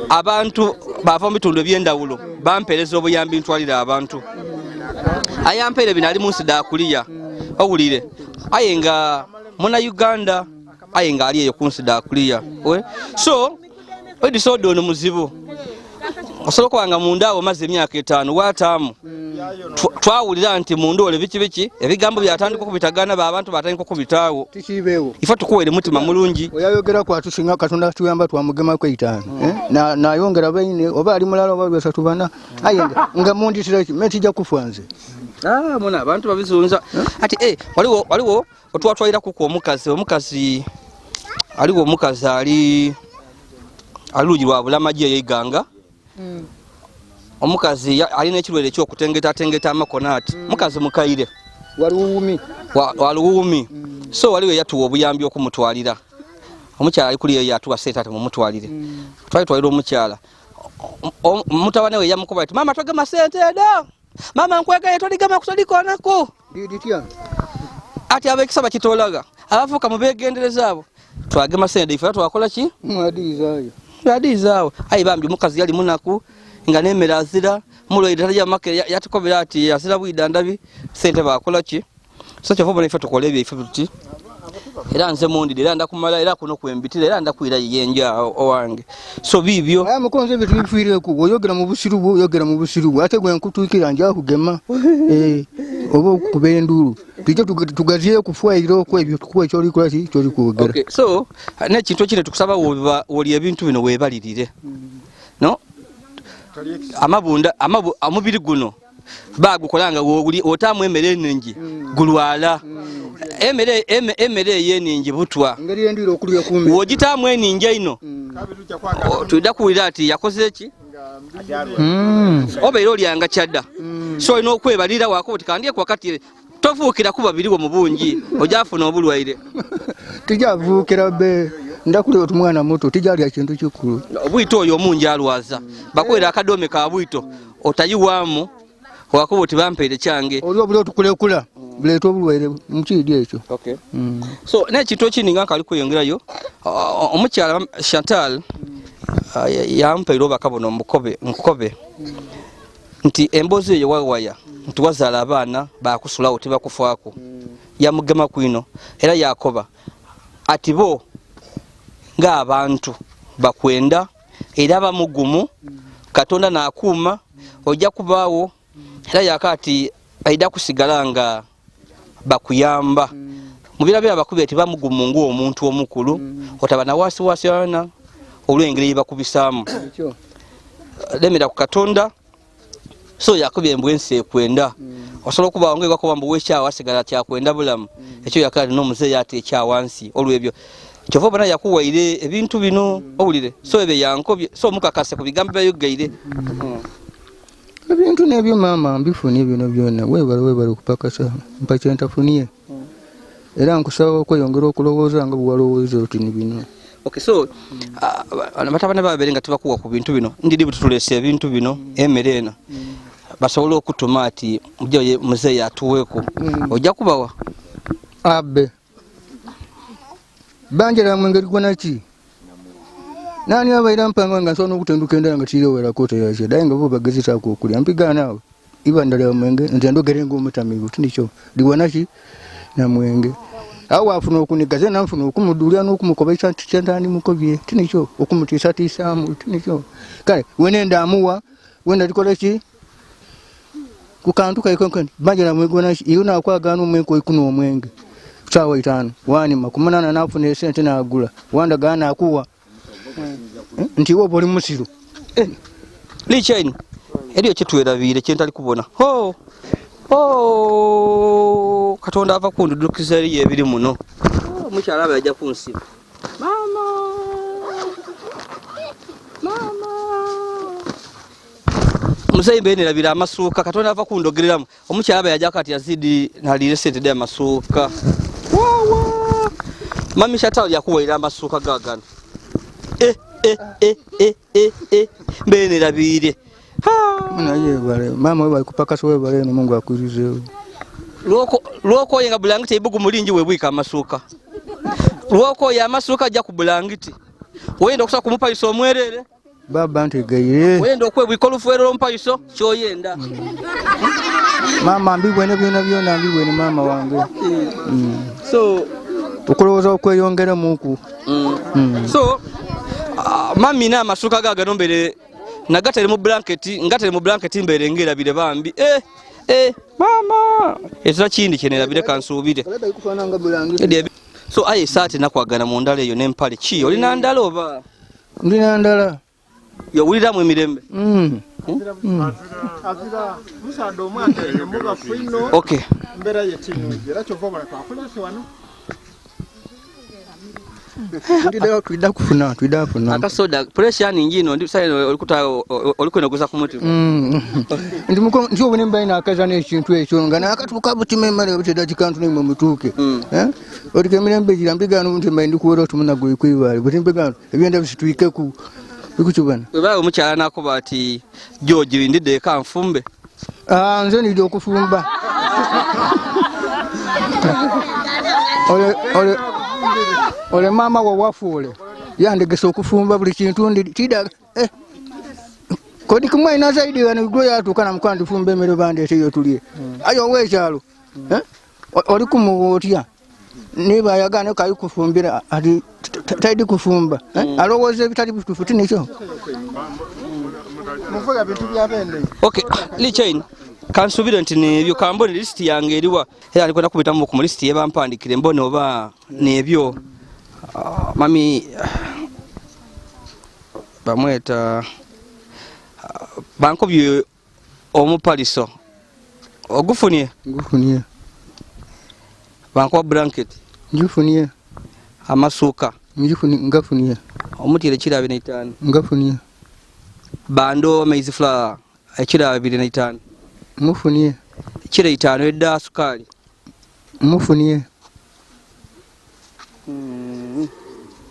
D: Abantu bava mu bitundu eby'endawulo bampeereza obuyambi ntwalira abantu. Ayampeere bino ali mu nsi daakuliya owulire. Aye nga muna Uganda aye nga ali eyo ku nsi daakuliya. So edi soda ono muzibu. Osobola okuba nga munda awo omaze emyaka 5 waataamu. Twawulira nti munda ole biki biki ebigambo byatandika okubitagaana ba abantu batandika okubitaawo.
A: Tikibeewo.
D: Ife tukuweere mutima mulungi.
A: Oyayogera kwatusinga Katonda atuyamba twamugemako 5. Nayongera baine oba ali mulala oba basatu bana. Aye nga munditira ki me tijja kufa nze.
D: Muna abantu babizunza. Ati waliwo otwatwalira kuko omukazi aliwo omukazi ali lugi lwa Bulamagi eyeiganga. Omukazi alina ekirwere eky'okutengeta tengeta amakono ati. Mukazi mukaire.
A: Waluwumi.
D: Waluwumi. So waliwo eyatuwa obuyambi okumutwalira. Omukyala ali kuli eyo atuwa sente ati mumutwalire. Twalitwalira omukyala. Mutabani we yamukuba ati mama togema sente edo. Mama nkwegaye toligema kutolikonako. Ati abekisa bakitolaga. Abafuka mubegendereza abo. Twagema sente ife twakola ki?
A: Mwadizayo.
D: Mwadizawo. Ayi bambi omukazi yali munaku nga nemera azira mulwaire tajja make yatukobera ati azira bwidandabi sente bakola ki? So kyova obona ife tukola ebyo ife tuti. Era nze mundire era ndakumala era kuno kwembitira era ndakwira yenja owange. So bibyo.
A: Aya mukonze ebintu bifiireku oyogera mu busiru bwo oyogera mu busiru bwo ate gwe nkutuukira nja kugema. Oba okukuba enduulu. Tujja tugaziye kufuayira okwo ebyo tukuwa ekyoli kola ki kyoli kwogera.
D: Okay, so n'ekintu ekiri tukusaba woli ebintu bino weebalirire. No? Amabunda omubiri guno bagukola nga otaamu emmere ennungi gulwala. Emmere eyo eningi butwa.
A: Engeri endwire okulya kumbe.
D: W'ogitaamu eningi eino. Tudda kuwulira ati yakoze ki? Obeera olyanga kyadda. So olina okwebalira wako oti kandye wakati tovuukira kuba biriwo mu bungi ojafuna obulwaire.
A: Tijavuukira be ndakulira oti mwana muto tijalya kintu kikulu.
D: Obwito oyo omungi alwaza. Bakuwera akadome ka bwito otayiwaamu wakuba oti bampeere kyange.
A: Oli obuli otukulekula buleeta obulwaire mu kiidi ekyo.
D: Okay. So n'ekintu ekindi nga nkali kweyongerayo omukyala Chantal yampeera obubaka buno nkukobe nti emboozi eyo wawaya nti wazaala abaana bakusulawo tebakufaako. Yamugema kwino era yakoba ati bo ng'abantu bakwenda era bamugumu Katonda n'akuuma ojja kubaawo era yakaati aida kusigala nga bakuyamba. Mu birabira bakubye tebamugumu ng'omuntu omukulu otaba na wasiwasi ana olw'engeri gye bakubisaamu. Lemera ku Katonda. So yakubye embwa ensi ekwenda. Osobola okubaawo ng'ewakuba mbu wekyawa asigala kyakwenda bulamu. Ekyo yakaati n'omuzeeyi ate ekyawansi olw'ebyo. Kyova obona yakuwaire ebintu bino owulire. So ebyo yankobye so omukakase ku bigambo byayogeire.
A: Ebintu n'ebyo maama mbifunye bino byonna. Weebale okupakasa mpa kye ntafunye. Era nkusaba okweyongera okulowooza nga bwe walowooza oti ni bino.
D: Okay, so batabani babeere nga tebakuwa ku bintu bino. Ndidi bwe tutuleese ebintu bino emmere eno. Basobole okutuma ati mujje muzeeyi atuweeko. Ojja kubawa?
A: Abe. Banjala mu ngeri gwana ki? Nani abaira mpanga nga nsobola n'okutenduka endala nga tirewerako teyakye. Naye nga bo bagezesaako okulya. Mpigaana awo. Iba ndala mwenge nze ndogere ng'omutamiivu tinikyo. Liwana ki? Na mwenge. Awo afuna okuniga ze nanfuna okumudulya n'okumukoba kyantandi mukobye tinikyo okumutiisatiisaamu tinikyo. Kale wene ndamuwa wenda likola ki? Ku kantu kaiko nkani banjala mwenge wana ki? Iyo nakwagaana omwenge oikunywa omwenge. Saawa 5 wanima ku 8 nafuna esente nagula wandagana nakuwa nti iwe oba oli musiru.
D: Lichaini eriyo kyetwerabiire kyentali kubona. Ho ho Katonda ava kundudukiza eriyo ebiri muno. Omukyala abe ajja kunsiba. Mama mama muzeyi mbenerabira amasuuka Katonda ava kundogereramu. Omukyala abe yajja kati yazidi naliire sente de amasuuka. Wawa mami shatawo yakuwaira amasuuka gagano. Mbenerabiire.
A: Naye mama we balikupakasa we bale no Mungu akuirizeewo.
D: Lwoko yenga bulangiti ibugu mulingi webwika amasuuka. Lwoko ya amasuuka ajja ku bulangiti. Wenda okusa kumupayisa omwerere.
A: Baba ntegeire.
D: Wenda okwebwika olufuero mpayiso kyoyenda.
A: Mama mbibwene byona byona mbibwene mama wange.
D: So
A: okulowooza okweyongera muku.
D: So mami na amasuuka gagano mbere nagatere mu blanketi ngatere mu blanketi mbere ngerabire bambi. Mama ezira kindi kyenerabire kansuubire. So aye saati nakwagana mu ndala eyo n'empale ki olina ndala oba
A: ndina ndala
D: yowuliramu emirembe.
E: Azira musaada omwana mubafu ino.
D: Okay.
E: Mbeera yetinungi era kyova obona twakulese wano.
A: Twida kufuna twida kufuna.
D: Akasoda pressure ningi ino ndi sai olikuta olikunogoza ku muti.
A: Ndi muko ndi obone mbaina akaza n'ekintu ekyo nga nakatuuka butima emmere buteda kikantu nemwe mutuuke. Olike emirembe gira mbigano nti mbaye ndikuwera otumuna gwe kwibaale buti mbigano ebyenda bisituike ku bikutubana.
D: Webawe omukyala nakuba ati George ndidde eka nfumbe.
A: Nze ndidde okufumba. Ole mama wa wafuule yandegesa okufumba buli kintu ndi tida kodi kumwe zaidi wano gwe yatuuka na mukandi fumba emmere bandeete eyo tulye. Ayo ow'ekyalo oli kumuwa otya niba ayagana kali kufumbira ati taidi kufumba alowooza ebitali bituufu ti nikyo.
E: Muvuga bintu bya bende.
D: Okay, Lichain kansubire nti nebyo kambone list yange eriwa era alikwenda kubitamu ku list yebampandikire mbone oba nebyo. Mami bamweta bankobye omupaliso ogufunye.
A: Ngufunye.
D: Bankoba blanket
A: ngifunye.
D: Amasuuka
A: ngifunye ngafunye.
D: Omutire kiro 25
A: ngafunye.
D: Bando maize flour ekiro 25
A: mufunye.
D: Kiro 5 edda sukali
A: mufunye.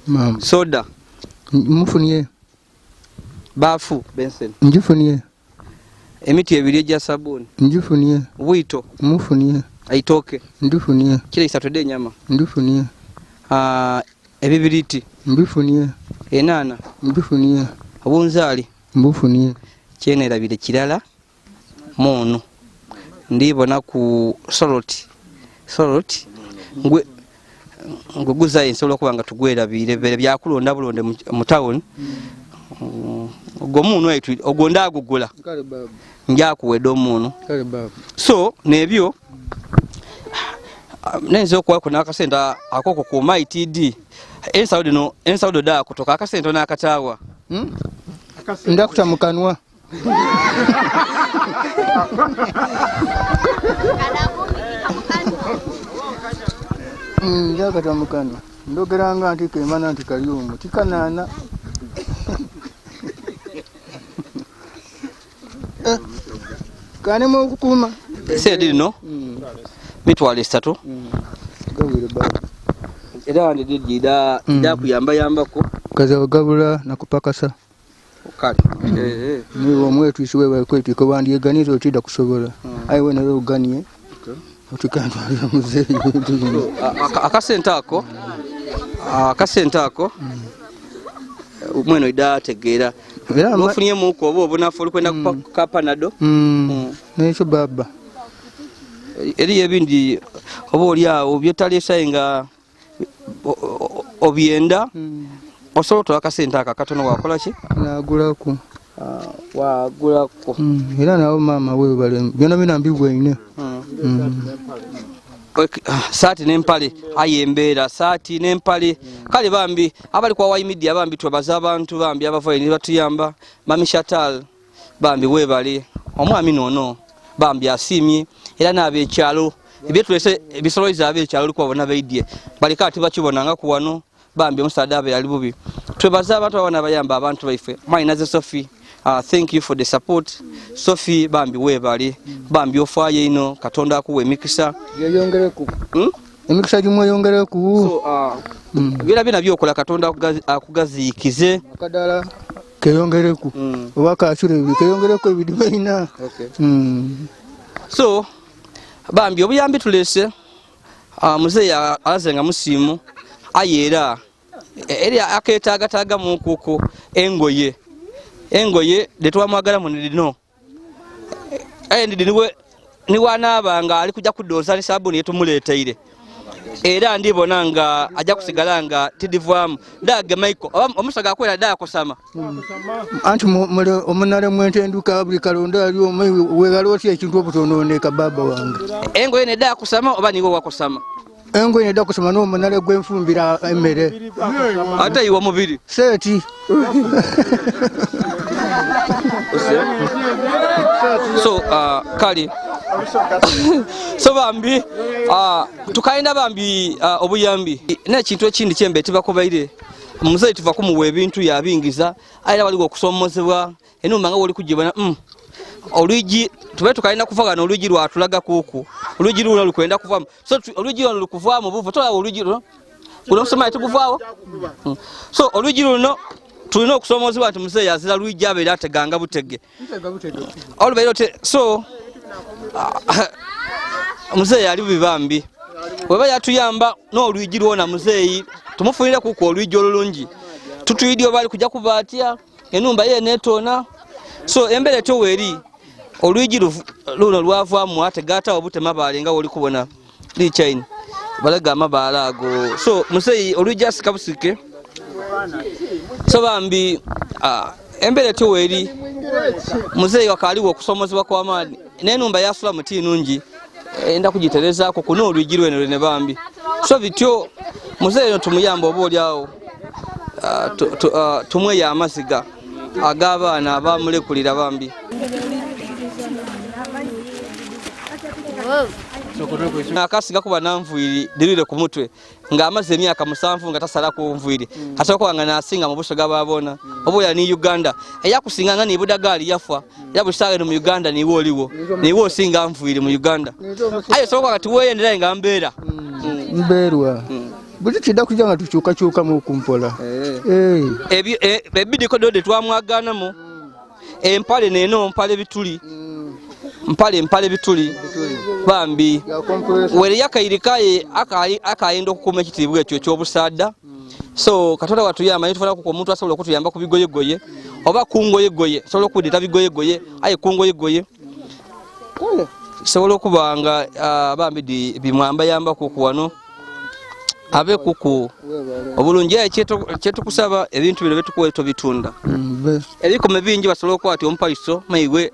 A: Mama
D: soda
A: mufunye.
D: Bafu benson
A: ngifunye.
D: Emiti ebiri egya sabuni
A: ngifunye.
D: Bwito
A: mufunye.
D: Aitoke
A: ndifunye.
D: Kiro 3 edda enyama
A: ndifunye.
D: Ebibiriti
A: mbifunye.
D: Enana
A: mbifunye.
D: Obunzaali
A: mbufunye.
D: Kyenerabire kirala muno ndibona ku soloti ngwe nguguza ensobola okuba nga tugwerabire bere byakulonda bulonde mu town. Ogwo muno etu ogwo ndagugula njakuwedde omuno. So nebyo nenze okuwako n'akasente akoko ku ITD ensawo dino ensawo da kutoka akasente n'akataawa
A: ndakuta mu kanwa. Ndakata mu kanwa ndogeranga nti kemana nti kali omwo tikanaana. Kanemu okukuma
D: sente dino mitwalo 3
A: gawire baba
D: era ndidida kuyamba yambako
A: kaza gabula nakupakasa.
D: Kale
A: niwe omwetwisi wewe kwetwika wandyeganiza otida kusobola ayi we nawe oganie otukantwalira muzeeyi.
D: Akasente ako mweno ida ategeera ofunyemuku oba obunafu olikwenda ka Panado
A: nekyo baba
D: eriyo ebindi oba oli awo byetaleesaye nga obyenda osobola otola akasente ako akatono wakola ki
A: nagulaku
D: wagulako
A: era nawo maama webale byona byona mbibweine.
D: Saati n'empale aye embeera saati n'empale. Kale bambi abali kwa Y Media bambi twebaza abantu bambi abavayo ne batuyamba. Mami Shatal bambi weebale, omwami noono bambi asiimye era n'abekyalo ebyetulese ebisoloiza abekyalo olikuba baidye baleka ati bakibonangaku wano bambi omusaadha abe yali bubi. Twebaza abantu abana abayamba abantu baife. Mwanyinaze Sophie, thank you for the support. Sophie bambi weebale, bambi ofaayo ino, Katonda akuwa emikisa.
A: Yeyongereku. Emikisa gimweyongereku.
D: So, byona byona byokola Katonda akugaziikize.
A: Akadala keyongereku. Oba kasule keyongereku ebidiba ina.
D: Okay. So bambi obuyambi tulese muzeeyi alaze nga musiimu aye era eri aketaagataagamu nkuku engoye engoye detwamwagalamu nidino aye ndidi niwe niwanaaba nga ali kujja kudooza ne sabuni yetumuleeteire era ndibona nga ajja kusigala nga tidivaamu dage Michael omusaga akwera dakusama
A: anti omunale mwentenduka buli kalonda ali wegala otya ekintu obutononeka baba wange.
D: Engoye nedda kusama oba niwe wakusama?
A: Engoye nedda kusama n'omunale gwenfumbira emmere
D: ate iwe omubiri
A: seeti.
D: So kale so bambi tukalina bambi obuyambi n'ekintu ekindi kyembe tibakubaire muzeeyi tuva kumuwa ebintu yabingiza era waliwo okusomozebwa enumba nga woli kugibona olwigi tube tukalina kuva wano olwigi lwatulaga kuku olwigi luno lukwenda kuvamu so olwigi luno lukuvaamu buvu tolaba olwigi luno guno omusomali tuguvaawo. So olwigi luno tulina okusomozebwa nti muzeeyi azira lwigi abeera ateganga butege olubeera ote. So muzeeyi ali bubi bambi weba yatuyamba n'olwigi lwona muzeeyi tumufunire kuku olwigi olulungi tutuyidi oba ali kujja kuba atya enumba ye neetoona. So embeera etyo weeri olwigi luno lwavaamu ategaata obutema baale nga woli kubona lichaini balaga amabaale ago. So muzeeyi olwigi asika busike. So bambi embeera etyo weeri muzeeyi wakaaliwo okusomozebwa kw'amaani n'enumba yasula muti nungi enda kugiterezaako kuno olwigi lweno lwene bambi. So bityo muzeeyi ono tumuyamba oba oli awo tumweyo amaziga ag'abaana abamulekulira bambi. Akasiga kuba nanvwiri dirire ku mutwe ng'amaze emyaka 7 nga tasalako nvwiri asobola kuba nga nasinga mu busoga bwabona oba oya ni Uganda eyakusinga nga ni Budagaali yafa era busaga eno mu Uganda niwe oliwo niwe osinga nvwiri mu Uganda aye osobola kuba nga tiweeyenderaye nga mbeera
A: mbeerwa buli kidda kujja nga tukyukakyukamu okumpola.
D: Ebidiko dode twamwaganamu empale neno mpale bituli mpale bituli bambi were yakairikaye akayenda okukuuma ekitiibwa ekyo ekyobusaada. So Katonda watuyamba nitufuna ku omuntu asobola okutuyamba ku bigoyegoye oba kungoyegoye sobola okudita bigoyegoye aye kungoyegoye sobola okuba nga bambi bimwambayamba kuku wano abe kuku obulungi. Aye kyetukusaba ebintu bino byetukuwa tobitunda ebikome bingi basobola okuba ati omupaiso maiwe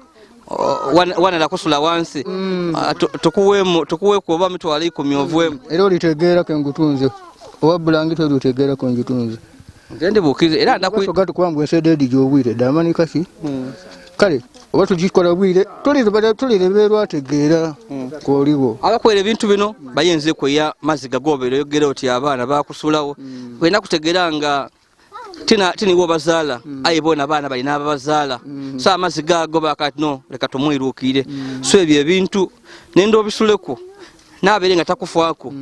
D: wanala kusula wansi tukuweku oba mitwalo 10 ovwemu
A: era olitegeera kengutunze oba bulangi tolitegeera kengutunze
D: nze ndibuukiriza era
A: ndakusoga tukuba ensede gy'obwire damanika ki kale oba tugikola bwire tulireberwa ategeera kwoliwo.
D: Abakwera ebintu bino bayinza kweya maziga gobeera oyogera oti abaana bakusulawo wena kutegeera nga tiniwo bazaala aye bona abaana balina ababazaala so amaziga ago bakati no leka tumwiruukire. So ebyo ebintu nenda obisuleku nabeere nga takufaako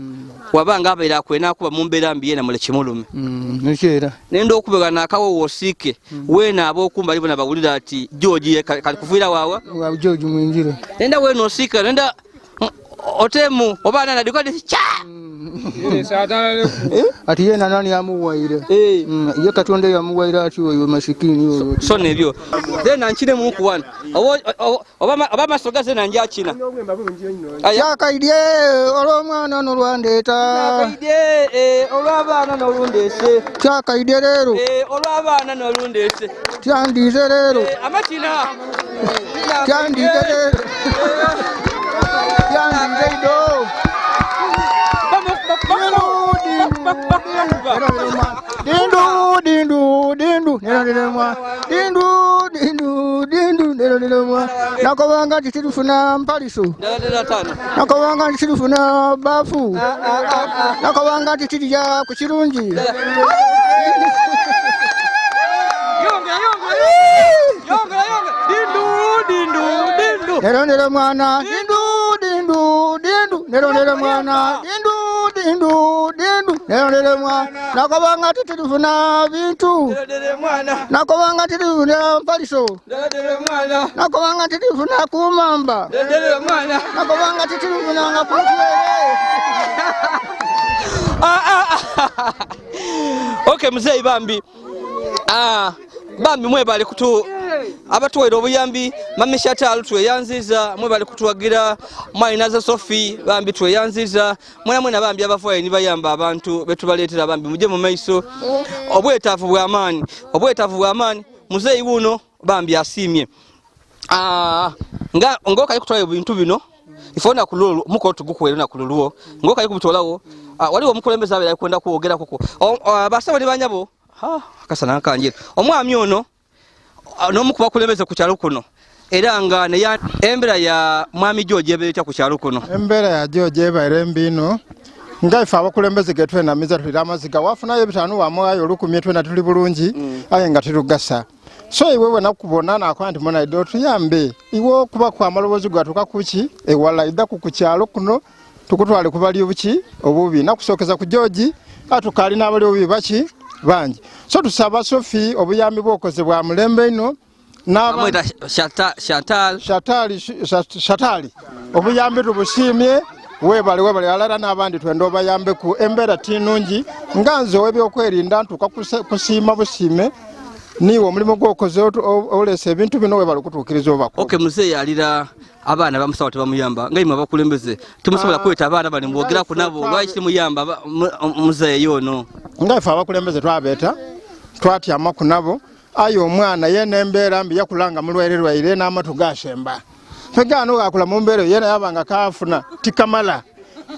D: wabanga abeera akwena akuba mu mbeera mbi yena mule kimulume nenda okubega nakawo wosiike weena ab'okumba ali bona bawulira ati George kali kuviira waawa
A: George mwinjire
D: nenda weena osiika nenda otemu oba nana dikodi cha
A: ati yena nani amuwaire ye Katonda yamuwaire ati oyo masikini oyo.
D: So nebyo then ankine mu kuwana oba masoga zena njakina
A: kyakaidye olw'omwana n'olwandeeta
D: kyakaidye olw'abaana n'olundeese
A: kyakaidye leero
D: olw'abaana n'olundeese
A: kyandiize leero
D: amakina
A: kyandiize leero kyandiize ido. Dindu dindu dindu nerondere mwana dindu dindu dindu nerondere mwana nakobanga nti tirufuna mpaliso nakobanga nti tirufuna bafu nakobanga nti tirya ku kirungi. Nerondere mwana dindu dindu dindu nerondere mwana dindu dindu dindu nerondere mwana nakobanga titirufuna bintu nakobanga titirufuna mpaliso nakobanga titirufuna kumamba nakobanga titirufuna nga kutwere.
D: Okay, mzee bambi bambi mwebale kutu abatuwaire obuyambi mami Shatalu tweyanziza mwebale kutuwagira mwayinaza Sophie bambi tweyanziza mwena mwena bambi abafuaye nibayamba abantu betubaleetera bambi muje mu maiso obwetaavu bw'amaanyi obwetaavu bw'amaanyi muzeeyi wuno bambi asiimye nga ngoka kutwala ebintu bino ifona kululu muko tugukwera na kululuo ngoka kubitolawo waliwo omukulembeze abeera kwenda kwogera kuko basaba ne banyabo akasana nkanjira omwami ono n'omukuba kulembeze ku kyalo kuno era nga ne embeera ya mwami George ebeeta ku kyalo kuno
E: embeera ya George ebaire mbino nga ife abakulembeze ge twenamiza tulira amaziga wafunayo 5 wamuwayo 10 twena tuli bulungi aye nga tirugasa so iwe wena kubona nakuba nti mona ido tuyambe iwe okuba kwa amaloboozi gwatuka kuki ewala idda ku kyalo kuno tukutwale kubali obuki obubi nakusookeza ku George atukali n'abali obubi baki bangi so tusaba Sophie obuyambi bwokoze bwa mulembe ino
D: n'amweta
E: Shatali obuyambi tubusiimye webale webale alara n'abandi twenda obayambe ku embeera tinungi nga nze ow'ebyokwerinda ntuuka kusiima busiime niwe omulimu gwokoze olesa ebintu bino webale kutuukiriza obako.
D: Okay, muzeeyi alira abaana bamusawo tebamuyamba nga imwe abakulembeze temusobola kweta abaana bali mwogeraku nabo lwaki temuyamba muzeeyi ono
E: nga ife abakulembeze twabeeta twatyamaku nabo aye omwana yena embeera mbi yakulanga mulwaire n'amatu gashemba pegano gakula mu mbeera yena yabanga kafuna tikamala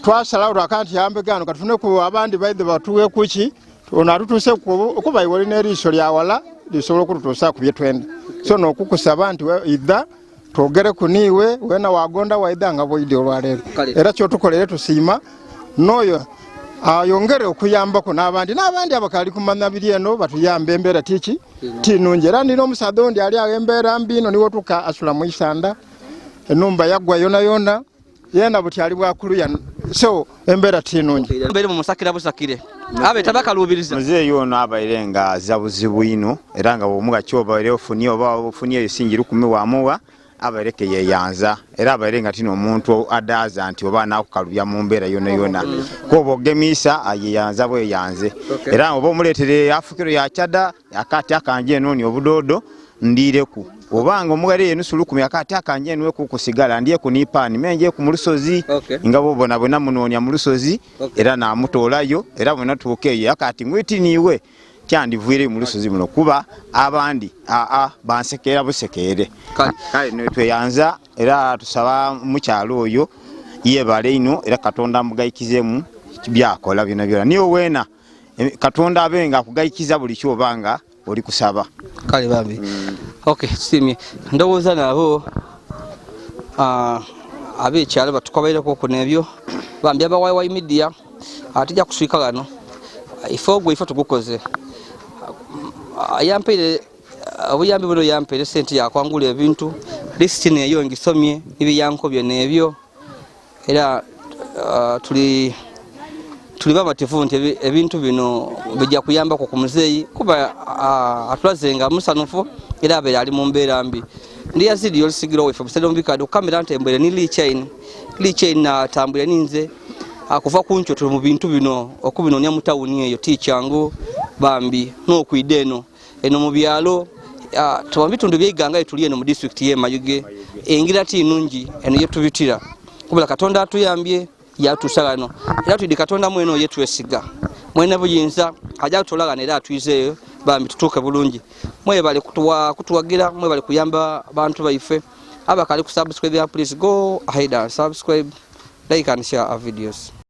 E: twasalawo lwakanti yambe gano katufune ku abandi baidhe batuwe kuki ono atutuuse okuba iwe olina eriiso lyawala lisobola okututuusa ku byetwenda so n'okukusaba nti idha twogere ku niiwe wena wagonda waidha nga bwoidde olwaleero era kyotukolere tusiima n'oyo ayongere okuyambako n'abandi n'abandi abakali kumanya biri eno batuyambe embeera tiki tinungi era ndina omusaadha ondi ali awo embeera mbi ino niwe otuuka asula mu isanda enumba yaggwa yona yona yena buti ali bwakuluya so embeera tinungi
D: mbeere mumusakira busakire abe tabakalubiriza
K: muzeeyi ono abaire nga aza buzibu ino era nga bwomuga kyobaire ofunye oba ofunye ebisingi 10 wamuwa abaire ke yeyanza era abaire nga tino omuntu adaaza nti oba anakukalubya mu mbeera yona yona kuba ogemisa yeyanza bweyanze era oba omuleetere afukiro yakyada akati akanje eno obudodo ndireku obanga omugale enusu 10 akati akanje enwe kukusigala ndiye kunipaani menje ku mulusozi nga bobona bwena munoonya mulusozi era namutoolayo era bwena tuukeeyo akati ngwiti niwe kyandivwire mu lusozi muno kuba abandi bansekera busekere kale netweyanza era tusaba mukyalo oyo yebale ino era Katonda amugayikizemu byakola byona byona niwe wena Katonda abenga akugayikiza buli kyobanga oli kusaba.
D: Kale bambi. Okay, tusimye ndowooza nabo abekyalo batukobaireko ku nebyo bambi abawayi media atijja kuswika gano ife ogwo ife tugukoze yampeire obuyambi buno yampeire sente yakwangula ebintu lisiti neyo ngisomye ebiyankobye nebyo era tuli bamativu nti ebintu bino bijja kuyambako ku muzeeyi kuba atulaze nga musanufu era abeera ali mu mbeera mbi. Ndi yazidi olusigiro waife busede mubikadde okukamera nti embere ni Lee Chain natambulira ninze akuva ku nkyo tuli mu bintu bino okubinoonya mu tawuni eyo ti kyangu bambi n'okwida eno eno mu byalo tuba mu bitundu by'eiganga etuli eno mu disitulikiti y'e Mayuge engira ti nnungi eno yetubitira kubula Katonda atuyambye yatuusa ghano era twidi Katonda mwene oyo twesiga mwene buyinza ajja kutulagana era atwizeeyo bambi tutuuke bulungi. Mwebale kutuwagira mwebale kuyamba bantu baife abakali ku subscribe please go ahead and subscribe, like and share our videos.